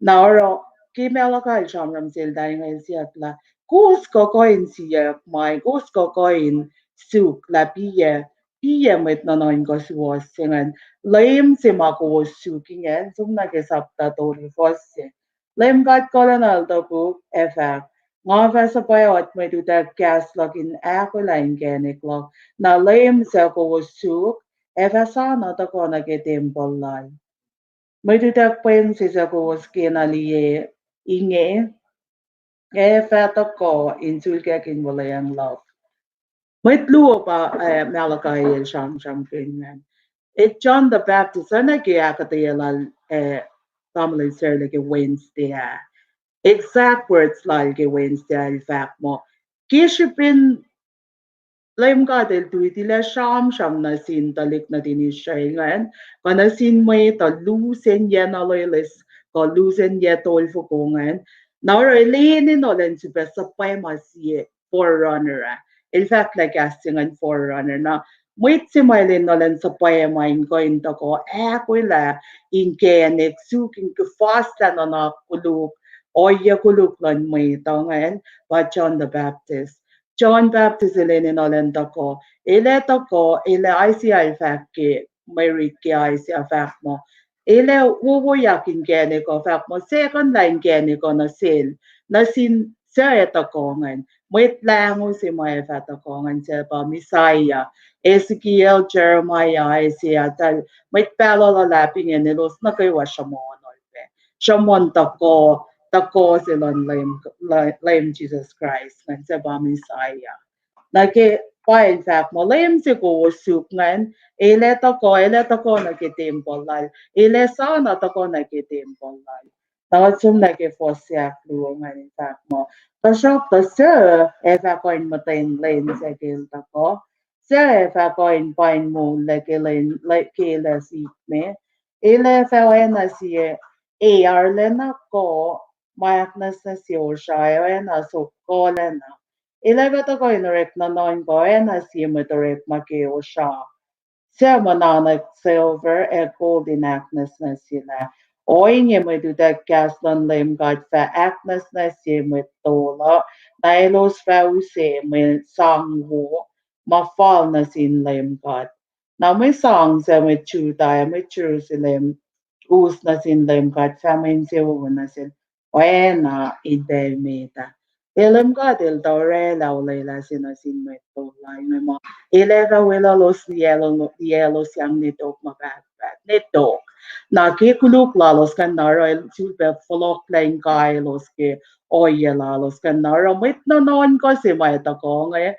Na oruh ke Malachi el sramsram sel tari inge el siyuck lah, kowos kuh kuh in siyuck ma, kowos kuh kuh in suk lah piac, piac mwet nuhnuhnkuh suwohs se ingacn. Leum se ma kowos suk ingacn, som nuh ke sapta tolu fuhs se. Leum God kuhlwacnwacl topuk ac fahk, nga fah suhpwacot mwet utuck kahs luhk in ahkolah inkacnek luhk. Na Leum suc kowos suk ac fah sa na tuhkuh nuh ke tempuhl lal. Mwet utuck pweng se suc kowos kena liye inge, ac fah tuhkuh in sulkackihn wuhlweacng luhk. Mwet luo pa, eh, Malachi el sramsramkihn ingacn. Eh, John the Baptist, oacna ke ahkuhtweyac lal, eh, tamuhlwel Sarla ke Wednesday ah. Exact words lal ke Wednesday ah el fahk muh, ke srihpen Leum God el tui tilac sramsram nuh sin tuhlihk nuhtin Israel ingacn, kuh nuh sin mwet uh lusen yac na loeloes, kuh lusen yac tolfoko ingacn. Na oruh el enenuh elan sifilpac suhpwacma sie forerunner ah. El fahk lah kahs se ingacn forerunner. Na mwet se ma el enenuh elan suhpwacma in kuh in tuhkuh ahkolah inkacnek suk in kuhfaslah nuhnak koluk, ohiyac koluk luhn mwet uh ingacn, pa John the Baptist. John Baptist el enenuh elan tuhkuh. El ac tuhkuh, el ac Isaiah el fahk ke, mwe rit ke Isaiah fahk muh, el ac wowoyak inkacnek uh, fahk muh, second lah inkacnek uh nuh sel, nuh sin suc ac tuhkuh ingacn. Mwet lahngo se ma ac fah tuhkuh ingacn, suc pa Messiah. Ezekiel, Jeremiah, Isaiah, tal, mwet pahluh luhlahp ingacn elos nuh kwewa sruhmuhn oacyacpac. Sruhmuhn tuhkuh, tuhkuh se luhn Leum, Leum Jesus Christ ingacn, suc pa Messiah. Na ke pa el fahk muh, Leum se kowos suk ingacn, el ac tuhkuh, el ac tuhkuh nuh ke tempuhl lal, el ac sa na tuhkuh nuh ke tempuhl lal. Na kuht som nuh ke fuhs ahkluo ingacn, el fahk muh, tuhsruhktuh suc ac fah kuh in muhtweng lwen se ke el tuhkuh, suc ac fah kuh in pain moullac ke lwen, ke el ac sikme, el ac fah oacna sie, e, arulacna kuh ma ahknwacsnwacsye osra ac oacna sokkuhlacna. El ac fah tuhkuh in orek nuhnuhnkuh oacna sie mwet orekma ke osra, suc muhnahnak silver ac gold in ahknwacsnwacsyelah. Ohinge mwet utuck kahs luhn Leum God fah ahknwacsnwacsye mwet tol uh, na elos fah use mwe sang wo ma fal nuh sin Leum God. Na mwe sang suc mwet Judah ac mwet Jerusalem us nuh sin Leum God fah mwe insewowo nuh sel oacna in pacl met ah. Leum God el tuh oraclah olwelah se nuh sin mwet tol lal inge muh el ac fah weluhlos liyaclos yang nwe tok ma pahtpaht, nwe tok. Na ke koluk lalos ingacn na oruh el sulpac fohlohklac in kaelos ke ohiyac lalos ingacn na oruh mwet nuhnuhnkuh se ma ac tuhkuh inge,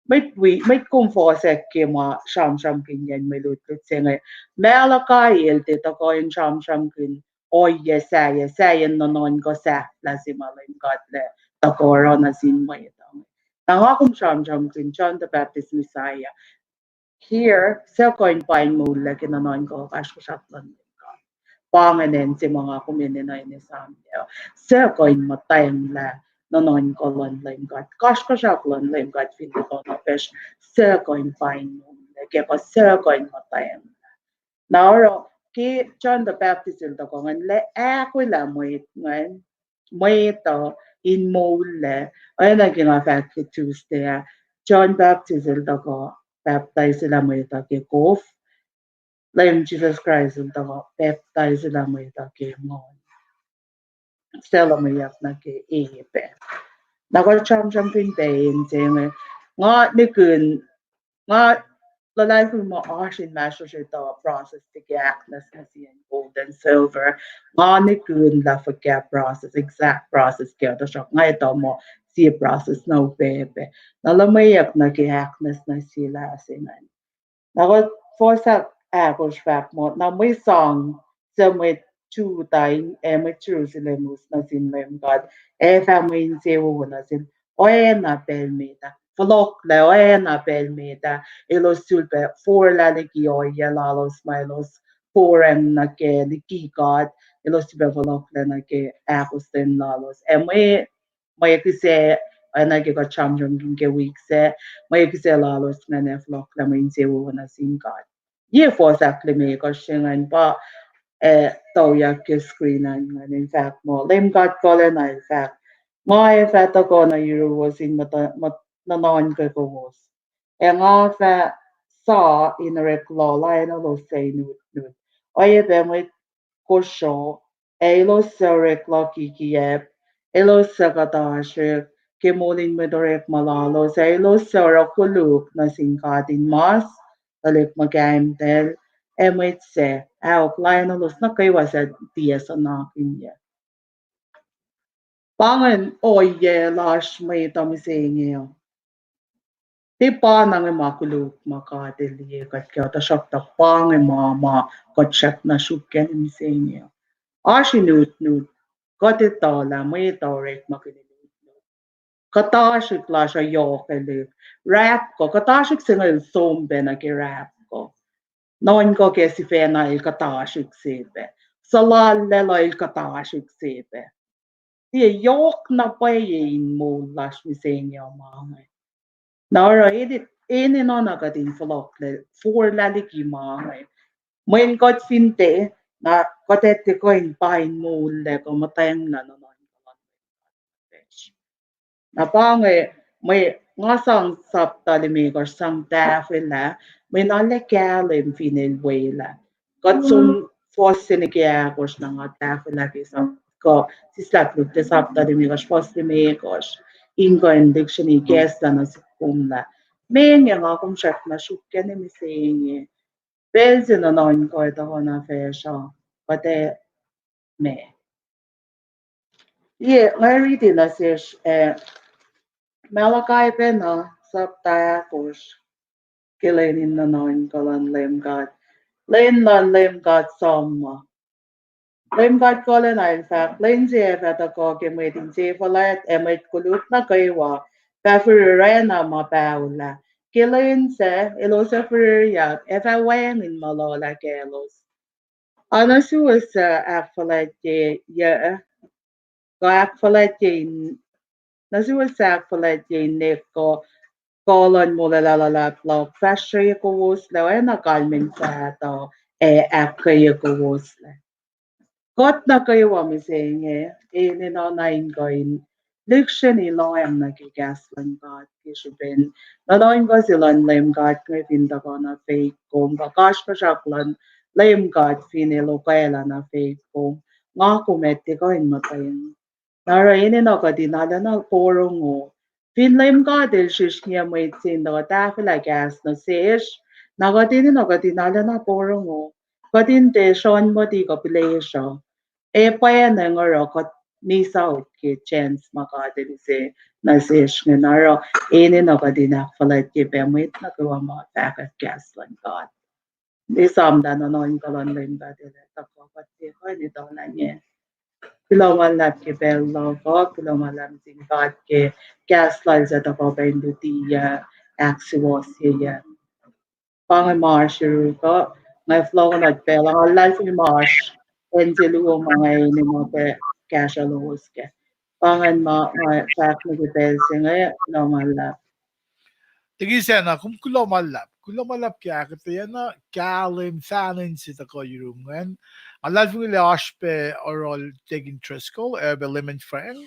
mwet wi, mwet kom fohsack ke ma sramsramkihn ke mwe lutlut se inge. Malachi el tiac tuhkuh in sramsramkihn ohiyac sahyac, sahyen nuhnuhnkuh sahflah se ma Leum God El tuhkuh oruh nuh sin mwet uh. Na nga kom sramsramkihn John the Baptist Messiah. Here, suc kuh in pain moullac ke nuhnuhnkuh kasrkuhsrak luhn Leum God. Pa ingacn se ma nga kom enenuh in esamyac. Suc kuh in muhtwacnglah nuhnuhnkuh luhn Leum God, kasrkuhsrak luhn Leum God fin kuh na pacsr, suc kuh in pain moullac, ke kuh suc kuh in muhtwacnglah. Na oruh ke John the Baptist el tuhkuh ingacn, el ahkolah mwet ingacn, mwet uh in moullac, oacna ke nga fahk ke Tuesday ah, John Baptist el tuhkuh pacptaiselah mwet uh ke kof, Leum Jesus Christ el tuhkuh pacptaiselah mwet uh ke nguhn, suc luhmweyuck nuh ke epac. Na kuht sramsramkihn pac in se inge, nga nihkihn, nga luhlahlfongi muh oasr inmahsrlosr etuh process se ke ahknwacsnwacsye gold and silver. Nga nihkihn lah fuhkah process, exact process ke, tuhsruhk nga etuh muh sie process na upac pac. Na luhmweyuck nuh ke ahknwacsnwacsyelah se ingacn. Na kuht fuhs ahkosr fahk muh, na mwe sang suc mwet Judah ac mwet Jerusalem us nuh sin Leum God ac fah mwe insewowo nuh sel oacna pacl met ah. Fohlohklac oacna pacl met ah. Elos sulpac forlah liki ohiyac lalos ma elos foracng nuh kac liki God. Elos sulpac fohlohklac nuh ke ahkostwen lalos. Ac mwe mwe kihsac, oacna ke kuht sramsramkihn ke wik sac, mwe kihsac lalos ingacn ac fohlohklac mwe insewowo nuh sin God. Ye fuhs ahklimekohsr se ingacn pa, eh, tuyak ke screen an ingacn in fahk muh, Leum God kuhlacna el fahk, nga ac fah tuhkuh nuh yuruwos in muhta-, muh-, nuhnuhnkuh kowos. Ac nga fah sa in orek loh laenuhlos suc inutnut, oacyacpac mwet kosro, ac elos suc orek loh kikiyacp, elos suc kuhtasrihk ke moul in mwet orekma lalos, ac elos suc oruh koluk nuh sin katinmas, tuhlihk muhkahimtacl, ac mwet sac aok lainuhlos nuh kwewa suc tiac suhnakihnyac. Pa ingacn ohiyac lasr mwet uh mihsenge uh. Tiac pa na inge ma koluk ma God El liye kuht ke uh, tuhsruhktuh pa inge ma, ma kuht srackna sruokyac nuh mihsenge uh. Oasr in utnut, kuht etuh lah mwet uh orekmakihn in utnut. Kuhtasrihk lasr uh yohkwelihk. Rahp kuh, kuhtasrihk se inge el som pac nuh ke rahp kuh. Nuhnkuh ke sifacna el kuhtasrihk se pac. Suhlallacl uh el kuhtasrihk se pac. Tiac yohk na pwacye in moul lasr mihsenge uh ma inge. Na oruh enenuh na kuht in fohlohklac, forlah liki ma inge. Mweyen kuht fin tiac, na kuht ac tiac kuh in pain moul lac kuh muhtwacnglah nuhnuhnkuh luhn Leum God nuh facsr. Na pa inge, mwe nga sang sapta limekohsr sang tahfwelah, mwe na lah kahlwem fin el welah. Kuht som fuhs se nuh ke ahkosr na nga tahfwelah ke sap-, kuh sislah luhk ke sapta limekohsr, fuhs limekohsr, in kuh in lihksreni kahslah nuh sihk kom lah meac nga kom srackna sruokyac nuh mihsenge. Pacl se nuhnuhnkuh tuhkuh nuh facsr uh, kuht ac ma. Yac, nga riti nuh sesr, eh, Malachi pacna, sapta ahkosr, ke lwen in nuhnuhnkuh luhn Leum God. Lwen luhn Leum God sum uh. Leum God Kuhlwacna El fahk, lwen se ac fah tuhkuh ke mwet insefuhlwact ac mwet koluk nuh kwewa fah firihracna ma paholah. Ke lwen sac, elos ac firihryak ac fah wacngihn ma luhlah kaclos. A nuh suwos suc ahkfuhlwactyeyuc, kuh ahkfuhlwactye in, nuh suwos suc ahkfuhlwactye in nek kuh, kuh luhn molwelah luhlahp luhk, fahsrweyuck kowos lah oacna kalmacn fahtuh ac ahkkweyuck kowos lac. Kuht nuh kwewa mihsenge, enenuh na in kuh in lihksreni lohacng nuh ke kahs luhn God ke srihpen nuhnuhnkuh se luhn Leum God inge fin tuhkuh nuh faith kom, kuh kasrkuhsrak luhn Leum God fin El okwaclah nuh faith kom, nga kom ac tiac kuh in muhtweng. Na oruh enenuh kuht in arulacna porongo. Fin Leum God El srihsrngiyac mwet se in tuhkuh tahfwelah kahs nuh sesr, na kuht enenuh kuht in arulacna porongo. Kuht in tiac sruhnmoti kuh pihlesruh. Ac pwacnwacng oruh kuht miss out ke chance ma God El use nuh sesr inge. Na oruh enenuh kuht in ahkfuhlwactye pac mwet nuh kwewa ma fahkwack kahs luhn God. Esam lah nuhnuhnkuh luhn Leum God El ac tuhkuh, kuht tiac kuh in etuh lah inge. Kuloh ma luhlahp ke pacl luhk uh, kuloh ma luhlahp sin God ke kahs Lal suc tuhkuh pac in lutiyuc, ahksuwohsyeyuc. Pa inge ma oasr yurum uh, nga fohlohkohnot pacl uh, nga luhlahlfongi ma oasr acn se luo ma nga enenuh pac kahsruh lowos kac. Pa ingacn ma nga fahk nuh ke pacl se inge, kuloh ma luhlahp. Tekisa na, kom kuloh ma luhlahp. Kuloh ma luhlahp ke ahkuhtweyac na, kahlwem, fahna inse tuhkuh yurum ingacn. Nga luhlahlfongi lah oasr pac oruh Deacon Driscoll, ac pac Lemon Frank.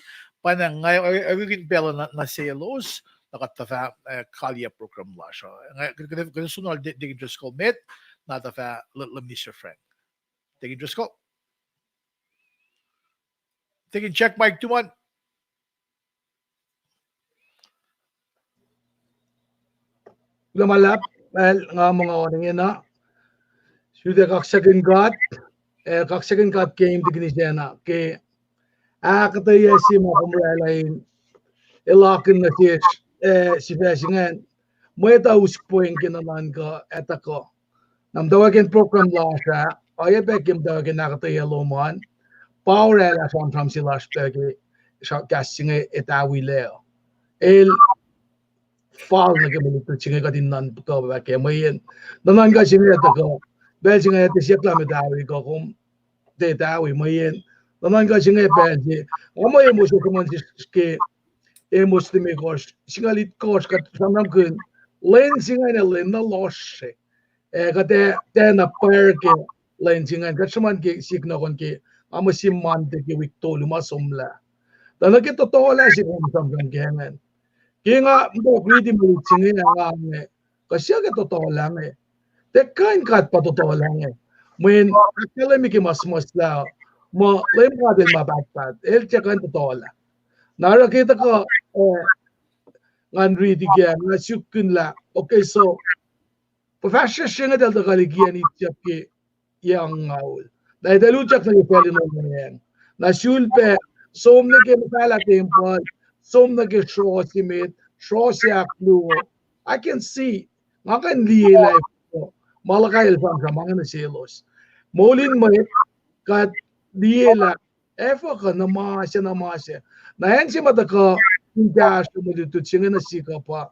Pa na nga, ac, ac kihtin pacl uh nuh, nuh selos, na kuht tuhfah, eh, kaliyac program lasr uh. Nga, kuht, kuht, kuht sun oruh De-, Deacon Driscoll met, na tuhfah L-, Minister Frank. Deacon Driscoll. Deacon, check mic, tuman. Kuloh ma luhlahp, el nga muh nga oan ingena. Sifilpac kaksakihn God, eh, kaksakihn God ke imtikini sacna, ke ahkuhtweyac se ma kom oraclah in, el akihn nuh sesr, eh, sifac se ingacn, mwet uh us pweng ke nuhnuhnkuh ac tuhkuh. Na muhtwacwacack in program lasr ah, oacyacpac ke muhtwacwacack in ahkuhtweyac lom an, pa oraclah sramsram se lasr pac ke sra-, kahs se inge, Etawi Lac. El fal nuh ke mwe lutlut se inge kuht in nuhnkuh pac kac mweyen nuhnuhnkuh se inge tuhkuh. Pacl se inge tiac siyuck lah met Etawi kuh kom tiac Etawi mweyen nuhnuhnkuh se inge pacl se. Nga muh Amos sruhmuhn sesr ke Amos limekohsr, singucul itkohsr, kuht sramsramkihn lwen se ingacn lwen na lohsr se. Eh, kuht ac tiacna pwacr ke lwen se ingacn, kuht sruhmuhn ke sik nuhkon ke, nga muh sim Monday ke wik tolu ma somlah. Tuh nuh ke tohtohlah se kom sramsram ke ingacn. Ke nga muh riti mwe lutlut se inge nga inge, kuh siyuck ke tohtohlah inge. Tiac kuh in God pa tohtohlah inge. Mweyen ahkkahlwemye ke ma suhmuhslah, muh Leum God El ma pahtpaht, El tiac kuh in tohtohlah. Na oruh ke tuhkuh, eh, ngan riti kac, nga suk kihn lah, okay, so, pa fahsr sesr inge eltahl tuhkuh liki acn Egypt ke yac angngaul. Na eltahl utyak nuh ke pacl in olweacng. Na sulpac, som nuh ke muhfahlah tempuhl, som nuh ke srohse met, srohse ahkluo. I can see, nga kuh in liye lah Malakai el sramsram inge nuh selos. Moul in mwet, kuht liye lah efuh kuh na ma se, na ma se. Na acn se ma tuhkuh in kahsruh mwe lutlut se inge nuh sihk uh pa,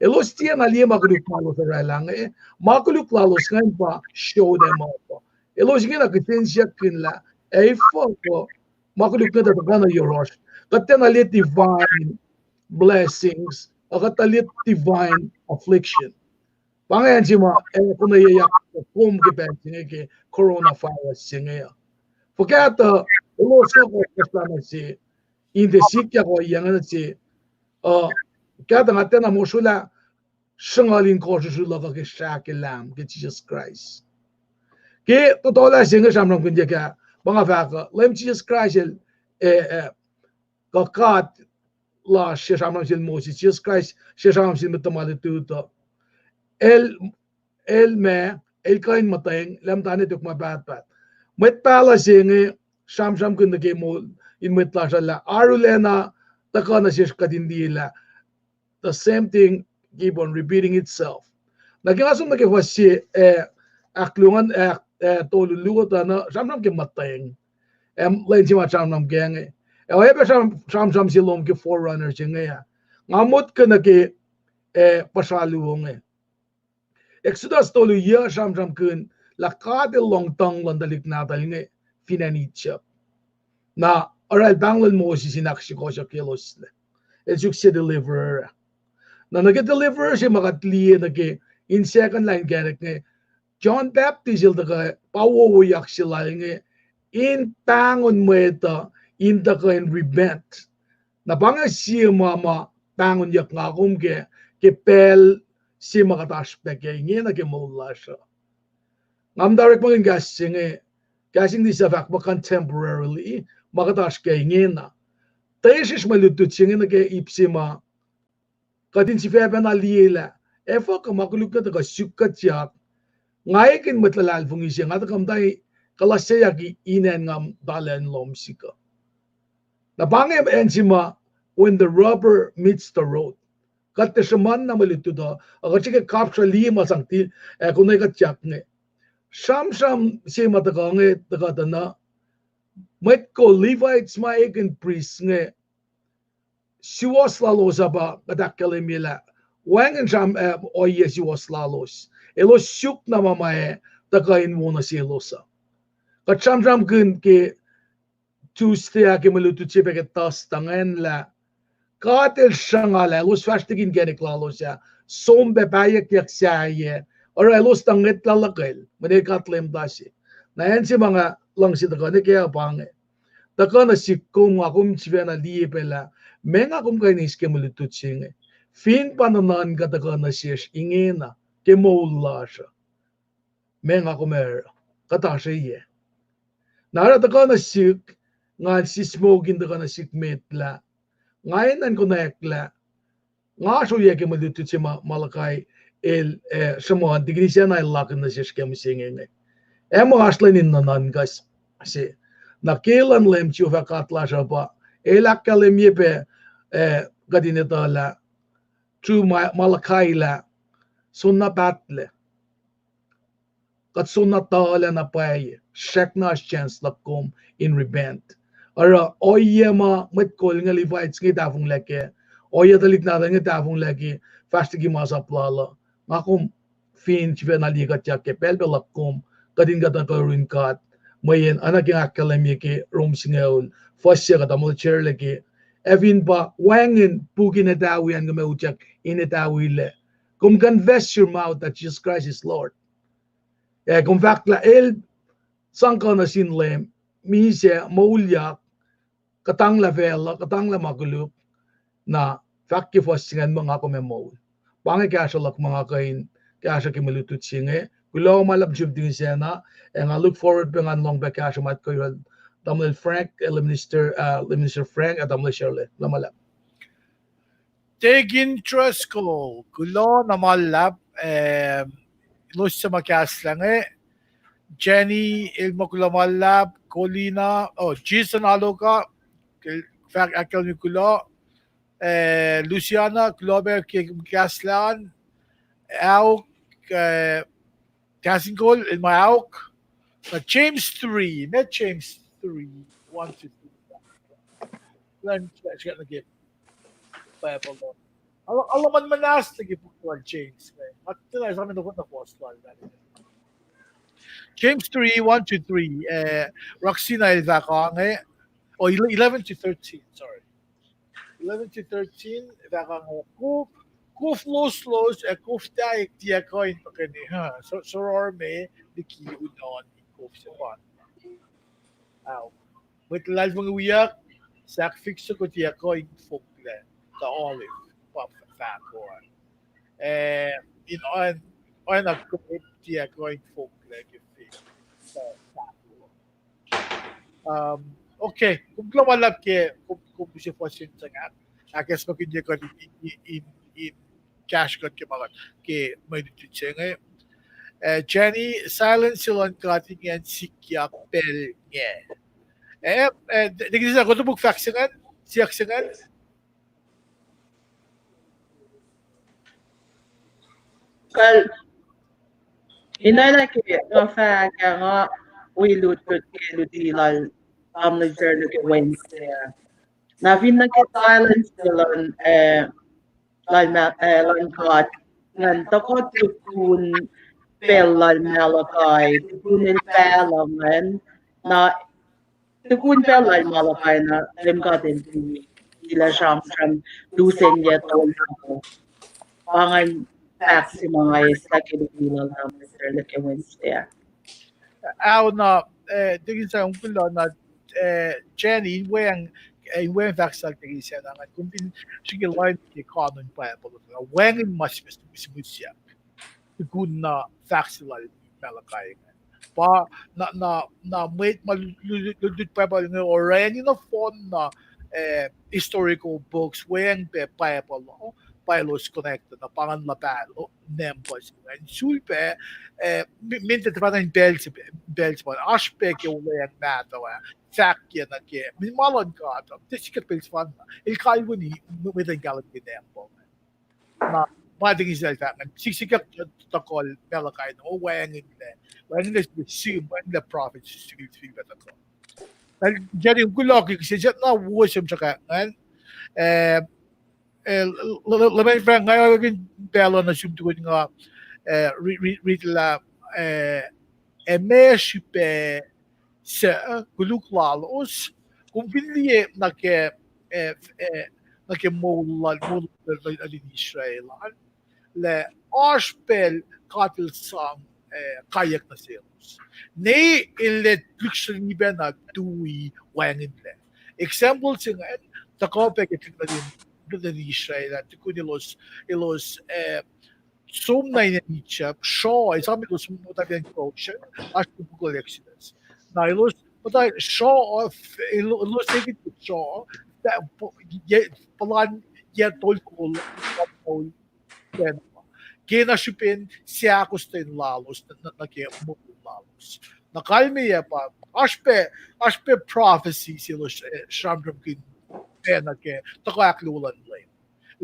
elos tiacna liye ma koluk lalos orwaclah inge, ma koluk lalos ingacn pa show them up. Elos ingena kihsen siyuck kihn lah, efuh kuh ma koluk inge tuh tuhkuh nuh yohrohsr. Kuht tiacna liye divine blessings, ac kuht tuh liye divine affliction. Pa inge acn se ma ac konweyuckyak kom ke pacl se inge ke coronavirus se inge uh. Fuhkah tuh elos nga koslaslah nuh se, in tiac sikyak ohiyac inge nuh se, uh, kahtuh nga tiacna mosrwelah sruhnguhl in kohsrusru luhk uh ke srah ke Lam ke Jisus Kraist. Ke tohtohlah se inge sramsramkihnyuck ah, pa nga fahk uh, Leum Jisus Kraist el, eh, eh, kuh God lasr se sramsram sel Moses, Jisus Kraist se sramsram sel mwet tuhma lutlut uh. El, el ma, el kuh in muhtweng, Leum tuh ne tok ma pahtpaht. Mwet pahluh se inge sramsramkihn nuh ke moul in mwet lasr uh lah arulacna tuhkuh nuh sesr kuht in liye lah the same thing keep on repeating itself. Na ke nga som nuh ke fuhs se, eh, ahkluo ngan, eh, eh, tolu luo tuh na sramsram ke muhtweng. Em, lwen se ma sramsram ke inge. Eh, oacyacpac sram-, sramsram se lom ke forerunner se inge ah. Nga motko nuh ke, eh, puhsra luo inge. Exodus tolu yuh sramsramkihn lah God el lohng tuhng luhn tuhlihk nahtuhl inge fin acn Egypt. Na oruh el pahngon Moses in ahksukohsohk elos lac. El suk se deliverer. Na nuh ke deliverer se ma kuht liye nuh ke in second line inkacnek inge, John Baptist el tuhkuh pa wowoyak se lal inge in pahngon mwet uh in tuhkuh in repent. Na pa inge sie ma ma pahngonyuck nga kom ke, ke pacl se ma kuht oasr pac ke ingena ke moul lasr uh. Nga muhta orekmakihn kahs se inge, kahs English uh fahk muh contemporarily, ma kuht oasr ke ingena. Tuh sesr mwe lutlut se inge nuh ke ip se ma kuht in sifacpacna liye lah efuh kuh ma koluk inge tuhkuh suk kuhtyak. Nga ekihn mwet luhlahlfongi se, nga tuhkuh muhta kuhlwacsyeyuck in acn nga muhta lacn lohm sihk uh. Na pa inge acn se ma when the rubber meets the road. Kuht tiac sruhmuhn na mwe lutlut uh, ac kuht srihke kapsra liye ma sang til, ac konwe kuhtyak inge. Sramsram se ma tuhkuh inge tuhkuh tuh na mwet kol Levites ma ekihn prist inge, suwohs lalos uh pa kuht ahkkahlwemye lah wacngihn sram, eh, ohiyac suwohs lalos. Elos suk na ma ma ac tuhkuh in wo nuh selos uh. Kuht sramsramkihn ke Tuesday ah ke mwe lutlut se pac ke Thursday ingacn lah God el sruhnga lah elos fahsr liki inkacnek lalos ah, som pac pahyuckyak sahyac, oruh elos tuh ngwetlah luhkwel, mwe ne God Leum ta se. Na acn se ma nga luhngse tuhkuh nuh kac uh pa inge. Tuhkuh nuh sihk kom, nga kom sifacna liye pac lah meac nga kom kuh in eis ke mwe lutlut se inge. Fin pa nuhnuhnkuh tuhkuh nuh sesr ingena ke moul lasr uh, meac nga kom ac oruh, kuht oasr ohiyac. Na oruh tuhkuh nuh sihk, ngan sismohk in tuhkuh nuh sihk met lah nga enenuh in konwacack lah nga oasr ohiyac ke mwe lutlut se ma Malakai el, eh, sruhmuhn, tikinisacna el lakihn nuh sesr ke mihsenge inge. Ac muh oasr lwen in nuhnuhnkuh se. Na ke luhn Leum Jehovah God lasr uh pa, el ahkkahlwemye pac, eh, kuht in etuh lah through Ma-, Malakai lah soenna pahtlac. Kuht soenna tuhlac na pwacye, srackna oasr chance luhk kom in repent. Oruh ohiyac ma mwet kol inge, Levites inge tahfonglac kac, ohiyac tuhlihk nahtuhl inge tahfonglac ke, fahsr liki masap lal uh. Nga kom fin sifacna liye kuhtyak ke pacl pac luhk kom, kuht in kuhtuh kuh yurin God, mweyen oacna ke nga ahkkahlwemye ke Rom singucul, fuhs se kuht tamuhlwel Charlie ke, ac fin pa wacngihn puk in etawi an kom ac utyak in etawilac, kom confess your mouth that Jesus Christ is Lord, ac kom fahk lah el sang kuh nuh sin Leum, misac, moulyak, kuhtanglah facluh, kuhtanglah ma koluk, na fahk ke fuhs se ingacn muh nga kom ac moul. Pa inge kahsruh luhk ma nga kuh in kahsruh ke mwe lutlut se inge. Kuloh ma luhlahp sum tikin sacna, ac nga look forward pac ngan lohng pac kahsruh ma kuh yurin tamuhlwel Frank, ac Minister, uh, Minister Frank, ac tamuhlwel Shirley. Kuloh ma luhlahp. Deacon Driscoll, kuloh na ma luhlahp, eh, elos suc ma kahslah inge. Jenny, el ma kuloh ma luhlahp, Colina, oh, Jason Aloka, el fahk ahkkahlwemye kuloh, eh, Luciana, kuloh pac ke kahslah an, Auk, eh, Kahs in Kol, el ma Auk, na James three, met James three, one to three. Learn, share nuh ke Bible. Ala, ala man muhnahs nuh ke puk lal James, eh. Nga tiacna esam na, na fohs lal. James three, one to three, eh, Raksina el fahk ange, oh, ele-, eleven to thirteen, sorry. Eleven to thirteen, fahk ange, kof, kof loslos, ac kof taik tiac kuh in tuhkweni, huh, so, soror me liki unohn in kof se pan. Au. Mwet luhlahlfongi wiyuck, sahk fik soko tiac kuh in foklac, tuh olive, pa f-, fahko an. Eh, in oan, oan a kof tiac kuh in foklac ke fik, tuh fahko. Um, okay, kom kuloh ma luhlahp ke kom, kom use fuhs se inge. Ahkacsmakihnye kuht in, in, in, in kahsruh kuht ke ma kuht ke mwe lutlut se inge. Eh, Jenny, silence se luhn God ingacn sikyak pacl inge. Eh, eh, te, te kihtin sa kuhtuh puk fahk se ingacn, siyuck se ingacn. Kal, in oacna ke nga fahk ah, nga wi lutlut ke luti lal Tom Lizard nuh ke Wednesday ah. Na fin nuh ke silence se luhn, eh, lal ma-, eh, luhn God, ingacn tuhkuh tukun pacl lal Malachi, tukun el pahluh ingacn, na tukun pacl lal Malachi na Leum God el tui, tilac sramsram lusen yac tolngoul. Pa ingacn fahk se ma nga eislah ke luti lal Tom Lizard nuh ke Wednesday ah. Ao na, eh, tekin sa ongkulo na, eh, Jenny, in weacng, eh, in weacng fahk sal tekin sa na, kom fin srihke line ke kanun Bible, wacngihn ma sihmihs, sihmihs, sihmihs, tukun na fahk se lal Malachi ingacn. Pa na, na, na mwet ma lu-, lu-, lu-, lutlut Bible inge orani nohfohn na, eh, historical books, weacng pac Bible, oh, pa elos connect, na pa ingacn luhpah, oh, Numbers ingacn. Sulpac, eh, mi-, min tuh tuhfahna in pacl se, pacl se pa, oasr pac ke Olweacng Mahtuh ah, fahkyac nuh ke, min ma luhn God, uh, tiac sikyak pacl sefanna, el kalweni, mwe-, mwet in kahlwem ke Numbers. Na, ma tekin sel fahk ingacn, sik-, sikyak tuhkuh Malachi na, oh, wacngihnlac, wacngihnlac sihm, wacngihnlac prophet, sik-, sik-, sik-, tuhkuh. Na, Jenny, kuloh ke, se, se, na, wo se, srihke ingacn, eh, eh, l-, l-, l-, lemen fahk nga oakin pacl uh nuh sum tukun nga, eh, ri-, ri-, riti lah, eh, ac meac srihpac se, eh, koluk lalos, kom fin liye nuh ke, eh, eh, nuh ke moul lal, moul lal, lal, lal in Israel an, lah oasr pacl God el sang, eh, kaiyuck nuh selos. Ne el lihksreni pacna tui wacngihnlac. Example se ingacn, tuhkuh pac ke lal in, lal in Israel ah, tukun elos, elos, eh, som nuh in Egypt, sruoh, esam elos muhta fin acn Goshen, oasr ke puk lal Exodus. Na elos muhta sruoh, el-, elos ekihn sruoh, ta-, po-, ye-, puhlan yac tolngoul, tolngoul, ke na srihpen seahkostwen lalos, nuh, nuh, nuh ke moul lalos. Na kalmeyac pa, oasr pac, oasr pac prophecy se elos, eh, sramsramkihn pacna ke tuhkuh ahkluo luhn Leum.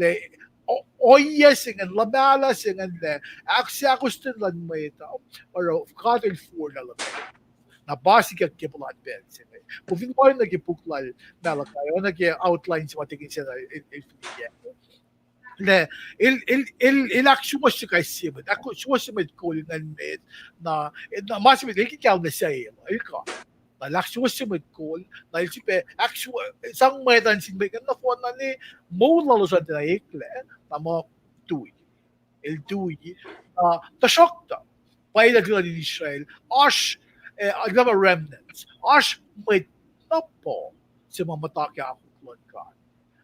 Lah, o-, ohiyac se ingacn, luhmahlah se ingacn lah, ahkseahkostwen luhn mwet uh, oruh God el forlah luhn. Na pa sikyak ke puhlan pacl se inge. Kom fin lohng nuh ke puk lal Malachi, oacna ke outline se ma tekin sacna el, el, el fihliyac. Lah, el, el, el, el ahksuwohsye kais sie mwet, ahksuwohsye mwet kol ingacn met, na, na ma se met, el ke kahlwem nuh sel, el kuh. Na el ahksuwohsye mwet kol, na el srihpac ahksuwo-, sang mwet an sin mwet ingacn nohfohn na ne, moul lalos an tiacna eklac, na muh tui. El tui, na tuhsruhktuh, pwacye lah lal in Israel, oasr, eh, lah ma remnants, oasr mwet na pa, se ma muhta ke akwuck luhn God.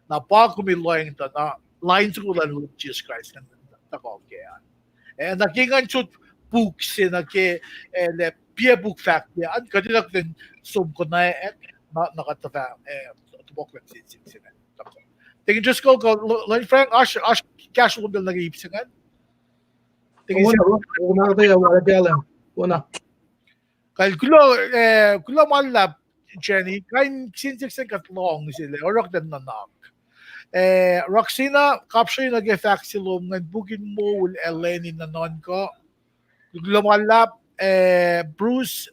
Na pa kom lohng tuh na, lain soko luhn Leum Jisus Kraist ingacn tuhkuh kac an. Eh, na ke ngan sot puk se na ke, eh, lah piac puk fahk kac an, kuht enenuh in som konwacack, na, na kuht tuhfah, eh, topuk lem sin, sin, sin, sin. Tekin Driscoll, kuh, L-, Lon Frank, oasr, oasr kahsruh lom pacl nuh ke ip se ingacn. Tekin Wona, wona, wona, wona. Kal kulo, eh, kulo ma luhlahp, Jenny, kain kihsen siyuck se kuht lohng sel, oruh kuht in nuhnak. Eh, Roxana, kapsreni nuh ke fahk se lom ingacn, puk in moul ac lwen in nuhnuhnkuh. Kulo ma luhlahp, eh, Bruce,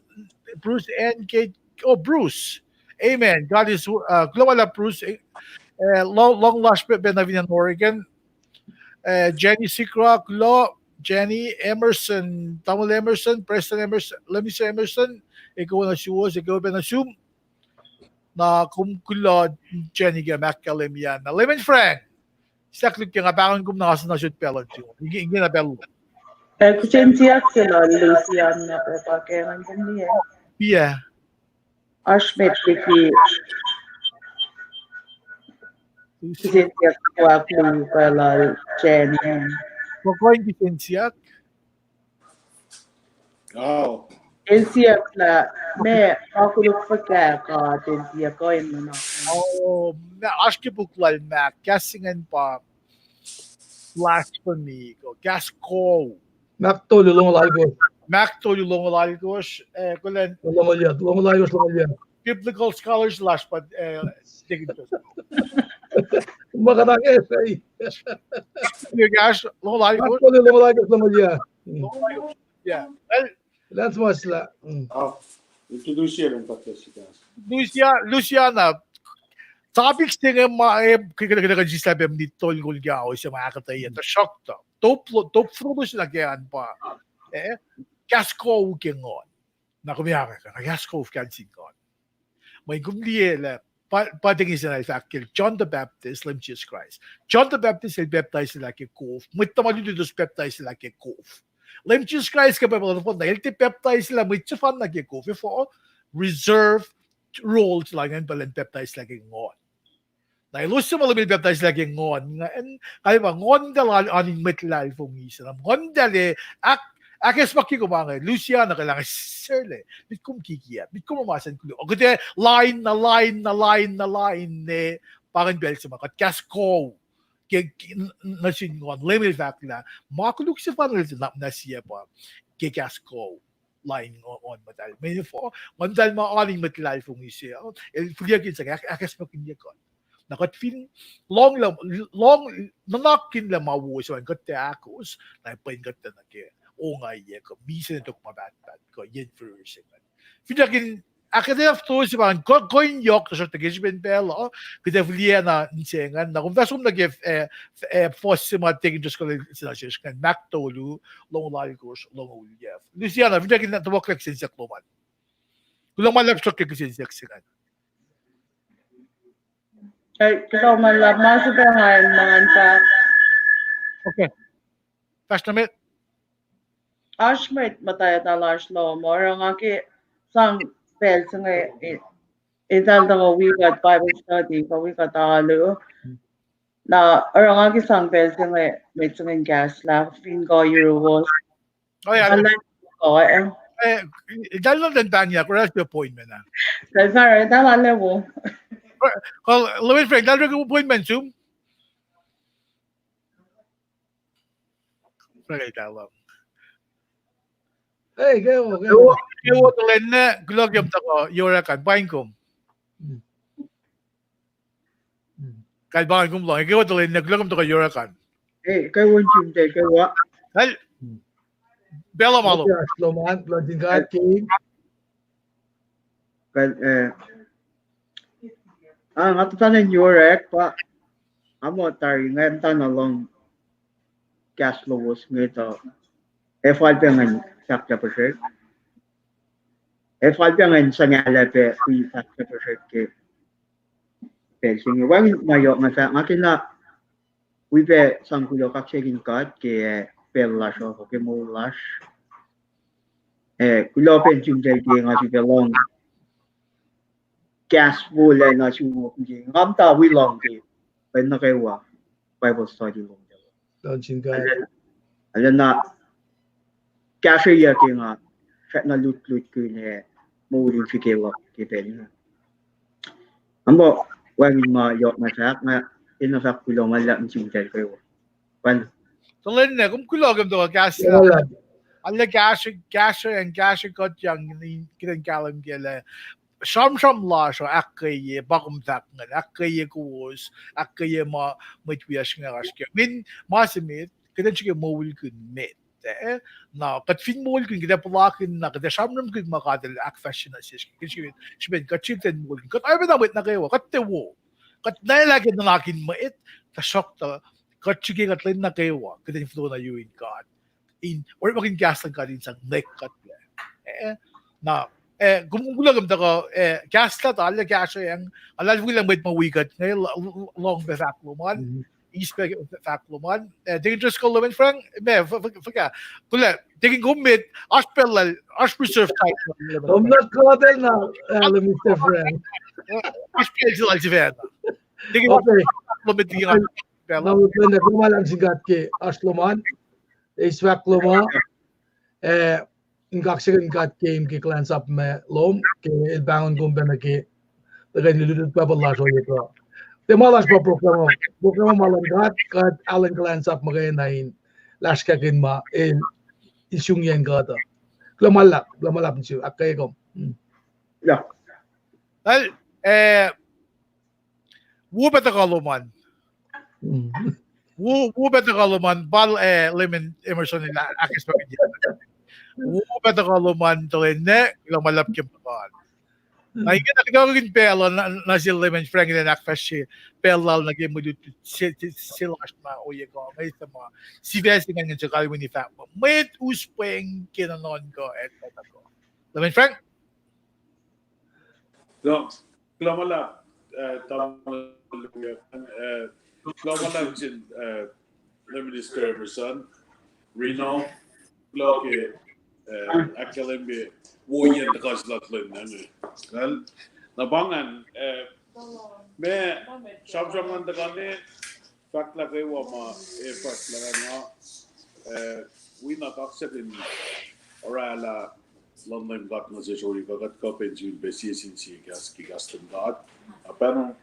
Bruce N K, oh, Bruce. Amen. God is, uh, kulo ma luhlahp, Bruce, eh, eh, lo-, lohng lasr pac, pac nuh fin acn Oregon. Eh, Jenny Sikra, kulo, Jenny Emerson, Tamuhlwel Emerson, Preston Emerson, Lemis Emerson, ekuh wo nuh suwos, ekuh wo pac nuh sum. Na kom kulo Jenny ke ma ahkkahlwemye an. Na Lemon Frank, siyuck luhk ke nga pahngon kom na asu na sot pacl an sum. Inge, inge na pacl. Eh, kihsen siyuck se lal Luciana, eh, pa ke ngan kom liye. Piya. Oasr met liki kihsen siyuck, kuh luhk lal Jenny. Kuh kuh in kihsen siyuck? Oh. El siyuck lah, meac, ma koluk fuhkah God El tiac kuh in nuhnak. Oh, ma oasr ke puk lal Mark, kahs se ingacn pa blasphemy, kuh kahs kuh. Mark tolu longoul alkosr. Mark tolu longoul alkosr, eh, kuh lwen. Longoul alkosr, longoul alkosr, longoul alkosr. Biblical scholars lasr pa, eh, Deacon Joseph. Ma kuht ahkkahlwemye. Ye kahs, longoul alkosr. Mark tolu longoul alkosr, longoul alkosr. Longoul alkosr. Yeah. Well, that's much la. Mm. Oh, introduce him, Lucia, Luciana. Topic se inge ma, eh, kuht, kuht, kuht, kuht sislah pac minit tolngoul ke ao se ma ahkuhtweyac, tuhsruhktuh top, top four se nuh ke an pa, eh, kahs kuh ke nguhn. Na kom ac, kahs kuh fuhkah sin nguhn. Mweyen kom liye lah, pa, pa Deacon Joseph el fahk ke John the Baptist, Leum Jisus Kraist. John the Baptist el pacptaiselah ke kof. Mwet tuhma lutlut elos pacptaiselah ke kof. Leum Jisus Kraist ke Bible, na el tiac pacptaiselah mwet sefanna ke kof. Efuh? Reserve role se lal ingacn pa elan pacptaiselah ke nguhn. Na elos se ma Leum el pacptaiselah ke nguhn, nga, en, kalmac pa nguhn eltahl an in mwet luhlahlfongi se. Na nguhn eltahl ac ahk-, ahkacsmakihnye kom inge, Luciana, kuh lah inge sele, met kom kikiacp, met kom ma sacn kulo. Kuht ac lain na lain na lain na lain ne, pa ingacn pacl se ma kuht kahs kuh ke, ke, n-, nuh sin nguhn, Leum el fahk lah ma koluk sefanna el tiac nuhnak muhnahs sie pa ke kahs kuh lain nguhn muhtahl. Mweyen efuh? Nguhn muhtahl ma oan in mwet luhlahlfongi se, uh, el fihliyuck in sang ahk-, ahkacsmakihnye kuht. Na kuht fin lohng lah, lohng, nuhnakihn lah ma wo se an kuht tiac ahkos, na pwen kuht tiac nuh ke ongaiyac kuh misac nuh tok ma pahtpaht kuh yen firir se ingacn. Fihliyuck in ahkuhtweyac fototo se pa ingacn, kuh, kuh in yohk, tuhsruhktuh ke srihpen pacl uh, kuht ac fihliyac na inse ingacn, na kom fah som nuh ke, eh, eh, fuhs se ma Deacon Driscoll el sena sesr ingacn, Mark tolu, longoul alkosr, longoul yac. Luciana, fihliyuck in tuhmuhklah kihsen siyuck lom an. Kuloh ma luhlahp sruok ke kihsen siyuck se ingacn. Eh, kuloh ma luhlahp, ma se pac nga in, ma ngan fahk. Okay. Fahsr nuh met. Oasr mwet muhtwacta lasr lom, oruh nga ke sang pacl se inge, eh, eltahl tuhkuh wi kuht Bible study, kuh wi kuht alu. Na oruh nga ke sang pacl se inge, mwet se inge in kahslah fin kuh yuruwos. Oh, yeah. Alu, oh, eh. Eh, eltahl nuh ten pahngyak, oraclah appointment ah. Eltahl, sorry, eltahl alu wo. Kuh, Louis Frank, eltahl orek appointment sum? Hey, kwewa, kwewa. Kwewa tuhlihk ninac, kuloh ke kom tuhkuh yohrohk an, paing kom. Kal paing kom lohng, kwewa tuhlihk ninac, kuloh ke kom tuhkuh yohrohk an. Hey, kwewa in sum te, kwewa. Kal, pacl lom alu. Lom an, lom sin God, King. Kal, eh, ah, nga tuh tuh in yohrohk pa, nga muh tari nga muhta na lohng kahs lowos inge tuh, ac fal pac ngan fahk lah puhsrek. Ac fal pac ngan sangahlah pac wi fahk lah puhsrek ke pacl se inge. Wacngihn ma yohk nga fahk, nga kena wi pac sang kuloh kaksakihn God ke, eh, pacl lasr uh, ke moul lasr. Eh, kuloh pac in sum tahl ke nga sifilpac lohng kahs wolacna suwos ke nga muhta wi lohng ke pacl nuh kwewa Bible study lom. Arulacna kahsrweyuc ke nga srackna lutlutkihn ac moul in srihke luhk ke pacl inge. Nga muh wacngihn ma yohk nga fahk, nga enenuh fahk kuloh ma luhlahp nuh sin tahl kwewa. Tuhlihk ninac, kom kuloh ke kom tuhkuh kahslah. Arlac kahsruh, kahsruh, and kahsruh kuht yang in kuht in kahlwem ke lah sramsram lasr uh ahkkweye, pa kom fahk ingacn, ahkkweye kowos, ahkkweye ma mwet wiyacsr inge oasr ke. Min ma se met, kuht in srihke moulkihn met. Eh, na kuht fin moulkihn, kuht ac puhlakihn, na kuht ac sramsramkihn ma God El ahkfahsrye nuh sesr. Kuht srihke, srihpen kuht srihke in moulkihn. Kuht oacyacpac na mwet nuh kwewa, kuht tiac wo. Kuht nwacklah ke nuhnak in mwet, tuhsruhktuh kuht srihke kuht lwen nuh kwewa kuht in fohlohk nuh yurin God in orekmakihn kahs luhn God in sang nwacklah kuhtlac. Eh, na, eh, kom, kom kuloh kom tuhkuh, eh, kahslah tuh arlac kahsruh yang, nga luhlahlfongi lah mwet ma wi kuht inge, l-, l-, lohng pac fahk lom an, eis pac fahk lom an, eh, Deacon Driscoll, Leman Frank, ma, f-, f-, fuhkah, kuloh, Deacon, kom met, oasr pacl lal, oasr reserve time. Kom nuh kuh pacl na, eh, Leman Frank. Oasr pacl se lal sifacna. Deacon, okay. Lom met, Deacon, pacl. Na, kuloh ma luhlahp sin God ke oasr lom an. Eis fahk lom an. Eh, in kaksakihn God ke, ke kuhlwacnsap ma lom, ke El pahngon kom pacna ke, tuhkweni lutlut Bible lasr ohiyac kuh. Tiac ma lasr pa program, program ma luhn God, God elan kuhlwacnsap muhkwena in lasrkakihn ma El isungyacn kuht uh. Kuloh ma luhlahp, kuloh ma luhlahp nuh sum, ahkkweye kom. Hmm. Yeah. Well, eh, wo pac tuhkuh lom an. Hmm. Wo, wo pac tuhkuh lom an, pal, eh, Leman Emerson el ahkacsmakihnye. Wo pac tuhkuh lom an tuhlihk ninac, kuloh ma luhlahp ke muhtuhn. Hmm. Na ingena kuht kuh in pacl uh, na, na sel Leman Frank el ahkfahsrye pacl lal nuh ke mwe lutlut se, se, se lasr ma ohiyac kuh inge, se ma sifac se ingacn se kalweni fahk muh mwet us pweng ke nuhnuhnkuh ac tuhkuh. Leman Frank? Kuloh, kuloh ma luhlahp, eh, tamuhlwel, eh, kuloh ma luhlahp sin, eh, Leman Minister Emerson, Reno, kuloh ke, eh, ahkkahlwemye woiyacn tuhkuh se luhk lwen inge. Kuh, na pa ingacn, eh, ma sramsram an tuhkuh ne, fahk lah kwewa ma, eh, fahk lah nga, eh, wi na kaksakihn oraclah luhn Leum God nuh sesr ohiyac kuh kuht kuh pacna sifilpac sie sin sie kahs ke kahs luhn God. Na pacna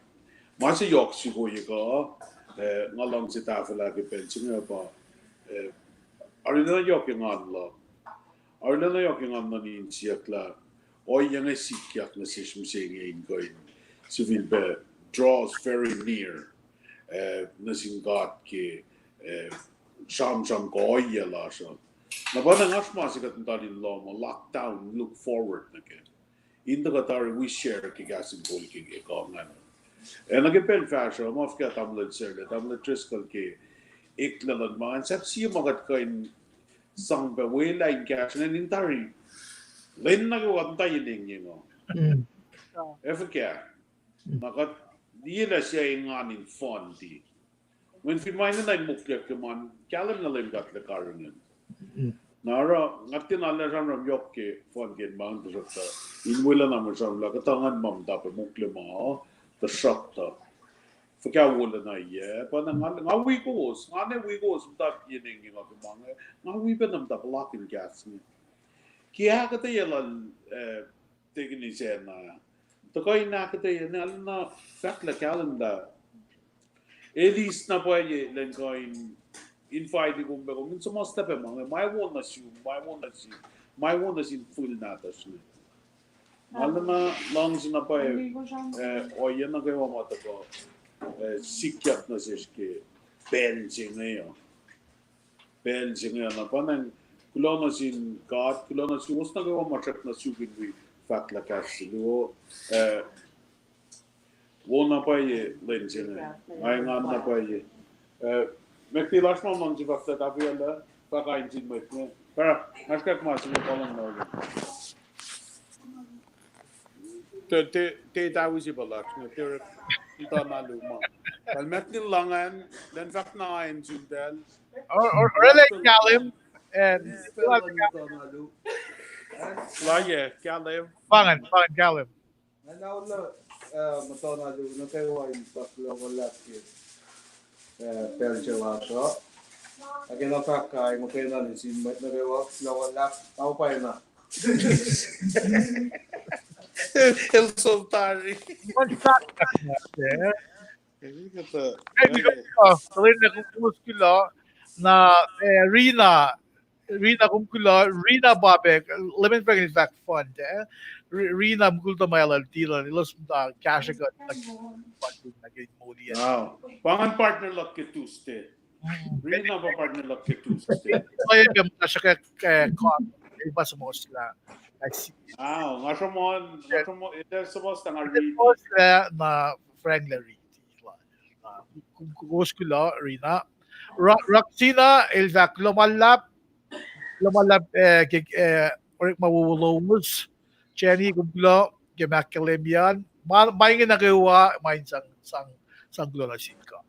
ma se yohk sihk ohiyac kuh, eh, nga luhngse tahfwelah ke pacl se inge pa, eh, arulacna yohk engan luhk. Arulacna yohk engan luhn insiyuck lah ohiyac inge sikyak nuh sesr mihsenge in kuh in sifilpac draw us very near, eh, nuh sin God ke, eh, sramsram kuh ohiyac lasr uh. Na pa na oasr ma se kuht muhta in lohm uh, lockdown, look forward nuh kac. In tuhkuh tari wi share ke kahs in kol ke, ke kuh ingacn. Ac nuh ke pacl fahsruh, ma fuhkah tamuhlwel Sarla, tamuhlwel Driscoll ke eklac luhn ma ingacn, sahp sie ma kuht kuh in sang pac welah in kahsruh ingacn in tari lwen nuh kwewa kuht muhta in engyeng uh. Mm. Ac fuhkah, na kuht liye lah sie engan in fund. Mweyen fin ma enenuh in mokleyuck ke ma, kahlwem na Leum God El karihngihn. Na oruh nga tiacna lah sramsram yohk ke fund ke ma tuhsruhktuh in welah na mwe sramsram lah kuhtuh ngan ma muhta pac mokle ma uh, tuhsruhktuh fuhkah wolacna yac, pa na nga, nga wi kowos, nga ne wi kowos muhta in engyeng uh ke ma inge, nga wi pac na muhta puhlakihn kahs inge. Ke ahkuhtweyac lal, eh, Deacon Isacna, tuhkuh in ahkuhtweyac, na, na fahk lah kahlwem lah Elis na pwacye lwen kuh in invite kom pac, kom in suhmuhslah pac ma inge, ma wo nuh sum, ma wo nuh sum, ma wo nuh sin fihl nahtuhsr inge. Nga lana luhngse na pwacye, eh, ohiyac nuh kwewa ma tuhkuh, eh, sikyak nuh sesr ke pacl se inge uh. Pacl se inge uh na pa na kuloh nuh sin God, kuloh nuh suwos nuh kwewa ma srackna suk in wi fahk lah kahs se luo, eh, wo na pwacye lwen se inge, nga engan na pwacye. Eh, Mac Lasr ma luhngse fahk lah tahfwelah, fahk in sin mwet inge. Fahk, nga srack ma se inge, kuloh na. Te, te, te tawi si pa lasr inge, te muhtuhn alu ma. Pal Mac Lasr ingacn, lwen fahk na in sun tal. Or, or, orwaclah kahlwem, and orwaclah muhtuhn alu. Lah, yeah, kahlwem. Pa ingacn, pa ingacn kahlwem. Nga na oruh, eh, muhtuhn alu nuh kwewa in fahk kuloh ma luhlahp ke, eh, pacl se lasr uh. Ac ke nga fahk kain muhkwena nuh sin mwet nuh kwewa, kuloh ma luhlahp, tau pacna. El som tari. Kuloh na, eh, Rina, Rina, kom kuloh, Rina pa pac, Lemon Frank el fahk fund, eh? Ri-, Rina, mukul tuhmwacl el tilac, elos muhta kahsre kuht nuh ke fund, nuh ke moliyacn. Wow. Pa ngan partner luhk ke Tuesday. Rina pa partner luhk ke Tuesday. Oacyacpac muhta sruhkwack, eh, Carl, el pa suhmuhslah. Ac si-, Wow, nga sruhmuhn, nga sruhmuhn, el suhmuhslah nga riti. Suhmuhslah na Frank la riti. Na, ku-, ku-, kowos kuloh, Rina. Ra-, Raksina, el fahk kuloh ma luhlahp, kuloh ma luhlahp, eh, ke, eh, orekma wowo lowos. Jenny, kom kuloh ke ma ahkkahlwemye an. Ma, ma inge nuh kwewa, ma in sang, sang, sang kuloh nuh sin God.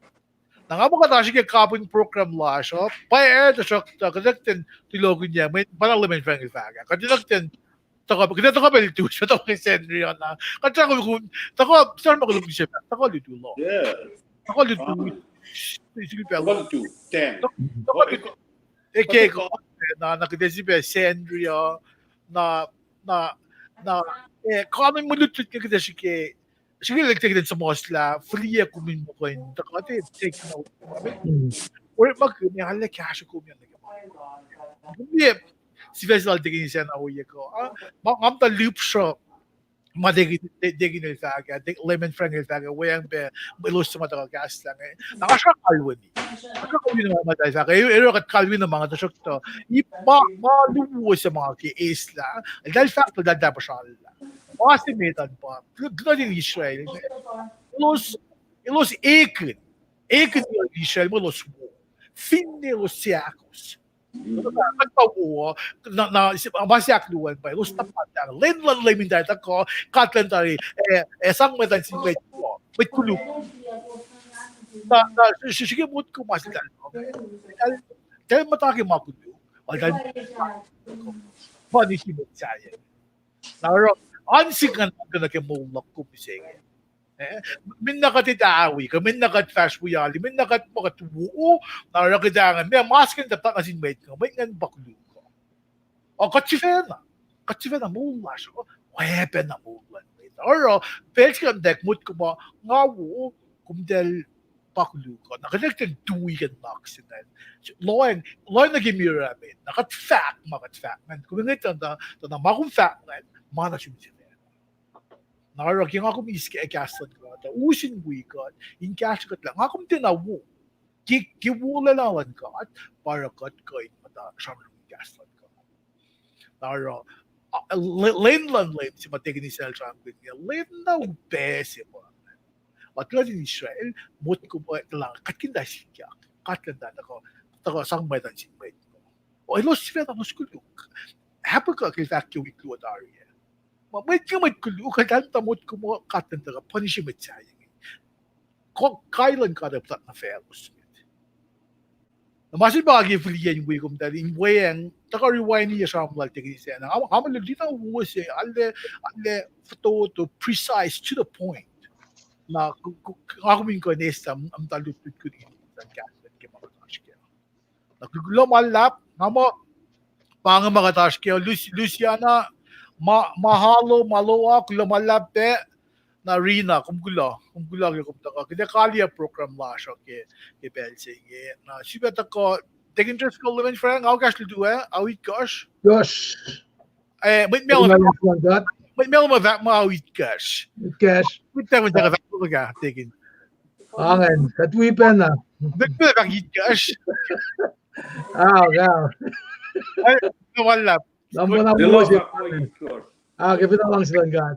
Na nga muh kuht oasr ke kapihn program lasr uh, pwacye, tuhsruhktuh kuht ac kuh in tulokihnyac, mwe, pa na Lemon Frank el fahk ah. Kuht ac kuh in tuhkuh, kuht ac tuhkuh pacl tuh, tuhkuh ke Sacnri uh na. Kuht ac kuh, tuhkuh, sir, ma koluk se, tuhkuh lutu loh. Tuhkuh lutu, sifilpac loh. Tuhkuh lutu, ten. Tuhkuh lutu. Eke kuh, na, na kuht ac sifilpac Sacnri uh, na, na, na, eh, kanuhn mwe lutlut ke kuht ac srihke, srihke lek kuht in suhmuhslah, fihliyac kom in muh kuh in tuhkuh, te, te, orekmakihn, arlac kahsre kom an nuh ke ma. Kom liye, sifacna lal Tekin Isacna ohiyac kuh, ah, ma, nga muhta lihpsruh, ma Tekin, Tekin el fahk ah, Lemon Frank el fahk ah, weacng pac, elos suc ma tuhkuh kahslah inge. Na nga sruhk kalweni. Nga sruhk kalweni ma, ma eltahl fahk ah, e, oruh kuht kalweni ma nga tuhsruhktuh. Ip ma, ma luo se ma ke eslah, eltahl fahk tuh eltahl tahpuhsrallah. Ma se met an pa, kuh-, kuht in Israel, elos, elos ekihn, ekihn Israel, ma elos wo. Finne elos seahkos. Kuht pa wo, na, na, ma se ahkluo an pa, elos na pa, lwen luhn Leum in tuh tuhkuh, God Elan tari, eh, eh, sang mwet an sin mwet, mwet koluk. Na, na, srihke motko ma se eltahl, eltahl muhta ke ma koluk, eltahl, ma nisi mwet sahyac. Na oruh, an sik ngan nuh ke moul luhk kom mihsenge. Eh, minna kuht etawi, kuh minna kuht fahsr wi ali, minna kuht muh kuht wo, na oruh kuht angan, ma, ma se kuht tuh nuh sin mwet, mwet ingacn pa koluk uh. Kuht sifacna, kuht sifacna moul lasr uh, oacpacna moul luhn mwet. Oruh, pacl se kuht muhtwacwacack motko muh, nga wo, komtacl pa koluk uh. Na kuht ac kuh in tui ke nuhnak se ingacn. Lohacng, lohacng nuh ke mirror met, na kuht fahk ma kuht fahk ingacn. Kom ngwet tuh, tuh na ma kom fahk ingacn, ma nuh sum sifacna. Na oruh ke nga kom eis kahs luhn God uh, us in wi kuht, in kahsrwe kuht lah nga kom tiacna wo. Ke, ke wolacna luhn God, pa oruh kuht kuh in muhta sramsram kahs luhn God. Na oruh, lwen luhn Leum se ma Tekin Isacna el sramsramkihn, lwen na upac se pa. Kuht nuh sin Israel, motko muh, kuht kihtin sikyak, kuht kuh in tuhkuh, tuhkuh sang mwet an sin mwet. O, elos sifacna elos koluk. Habakkuk el fahk ke wik luo tari ah, ma mwet ke mwet koluk, eltahl muhta motko muh God Elan tuhkuh punish mwet sahyac inge. Kuh, kai luhn God uh puhtat nuh faclos met. Na ma se pa ke fihliyac in wi komtacl in weacng, tuhkuh rewindiyac sramsram lal Tekin Isacna. Nga, nga muh luti na wo se, arlac, arlac fototo, precise, to the point. Na, nga kom in kuh in eslah, muhta lutlutkihn in sang kahs ke ma kuht oasr kac. Na kuloh ma luhlahp, nga muh, pa inge ma kuht oasr kac, Luciana, ma, Mahalo, Maloa, kuloh ma luhlahp pac, na Rina, kom kuloh, kom kuloh ke kom tuhkuh. Kuht ac kaliyac program lasr uh ke, ke pacl se inge. Na sifilpac tuhkuh, Tekin Driscoll, Lemon Frank, ao kahsr lutu ah, ao itkohsr. Mwet ma, mwet ma fahk muh ao itkohsr. Itkohsr. Mwet ma fahk muh, Tekin. Angan, kuht wi pacna. Mwet ma fahk itkohsr. Ao, ao. Kuloh ma luhlahp. Ke fin luhngse luhn God,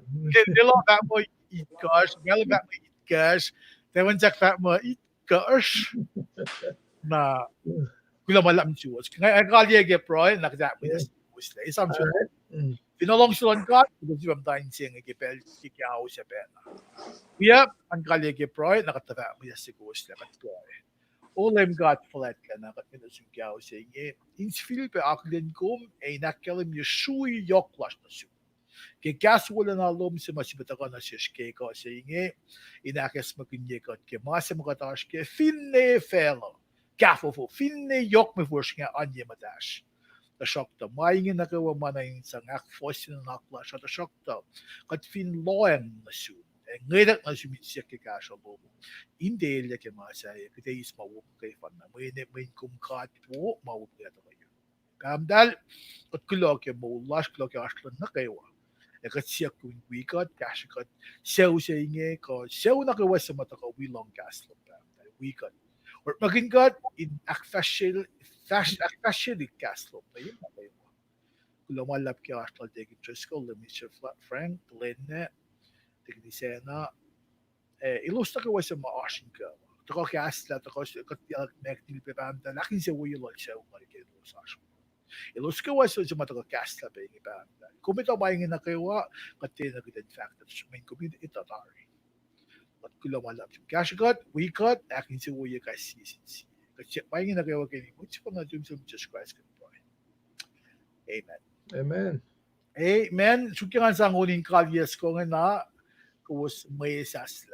Lelo fahk muh itkohsr, Malcolm fahk muh itkohsr, Tekin Sak fahk muh itkohsr. Na kuloh ma luhlahp nuh suwos. Nga kaliyac ke pruhe, na kuht ahkmihsye suwoslac. Esam fin luhngse luhn God, kuht sifilpac muhta inse inge ke pacl ke ao se pacna. Wiyuck, ngan kaliyac ke pruhe, na kuht fahk mihsye suwoslac, kuht pruhe. O Leum God fuhlwactlacna, kuht enenuh sum ke ao se inge in sifilpac akihlen kom ac in ahkkahlwemye srui yohk lasr nuh sum ke kahs wolacna lom se ma sifilpac tuhkuh nuh sesr ke ekuh se inge, in ahkacsmakihnye kuht ke ma se ma kuht oasr kac, finne facluh kahfofo, finne yohk mwe fosrngah, oan ye muhtahsr. Tuhsruhktuh ma inge nuh kwewa ma na in sang ahkfohsye nuhnak lasr uh, tuhsruhktuh kuht fin lohacng nuh sum ac ngwetwack nuh sum in siyuck ke kahsruh lom, in tiac elyah ke ma sahyac, kuht ac eis ma wo muhkwena, mweyen, mweyen kom God wo ma wo muhkwena. Pahpah Muhtahl, kuht kuloh ke moul lasr, kuloh ke oasr luhn nuh kwewa. Ac kuht siyuck kom in wi kuht, kahsrwe kuht sucu se inge, kuh sucu nuh kwewa suc ma tuhkuh wi lohng kahs lom, Pahpah Muhtahl, wi kuht. Orekmakihn kuht in ahkfahsrye, ahkfahsryelik kahs lom nuh yen nuh kwewa. Kuloh ma luhlahp ke oasr lal Deacon Driscoll, Minister Frank, Lena, Deacon Isacna, ac elos nuh kwewa suc ma oasr in kuh, tuhkuh kahslah, tuhkuh kuht tiac mahnol pac, Pahpah Muhtahl, ahkinsewowoye luhn sucu lal ke elos oasr. Elos kwewa suc ma tuhkuh kahslah pac inge, Pahpah Muhtahl. Kom etuh ma inge nuh kwewa, kuht tiacna kuht in fahk tuh srihpen kom etuh tari. Kuht kuloh ma luhlahp, kahsrwe kuht, wi kuht, ahkinsewowoye kais sie sin sie. Kuht siyuck ma inge nuh kwewa ke inen mwet sefanna nuhtum, Jisus Kraist, kuht pruhe. Amen. Amen. Amen. Suk ke ngan sang on in kaliyac soko ingena, kowos mwesahs.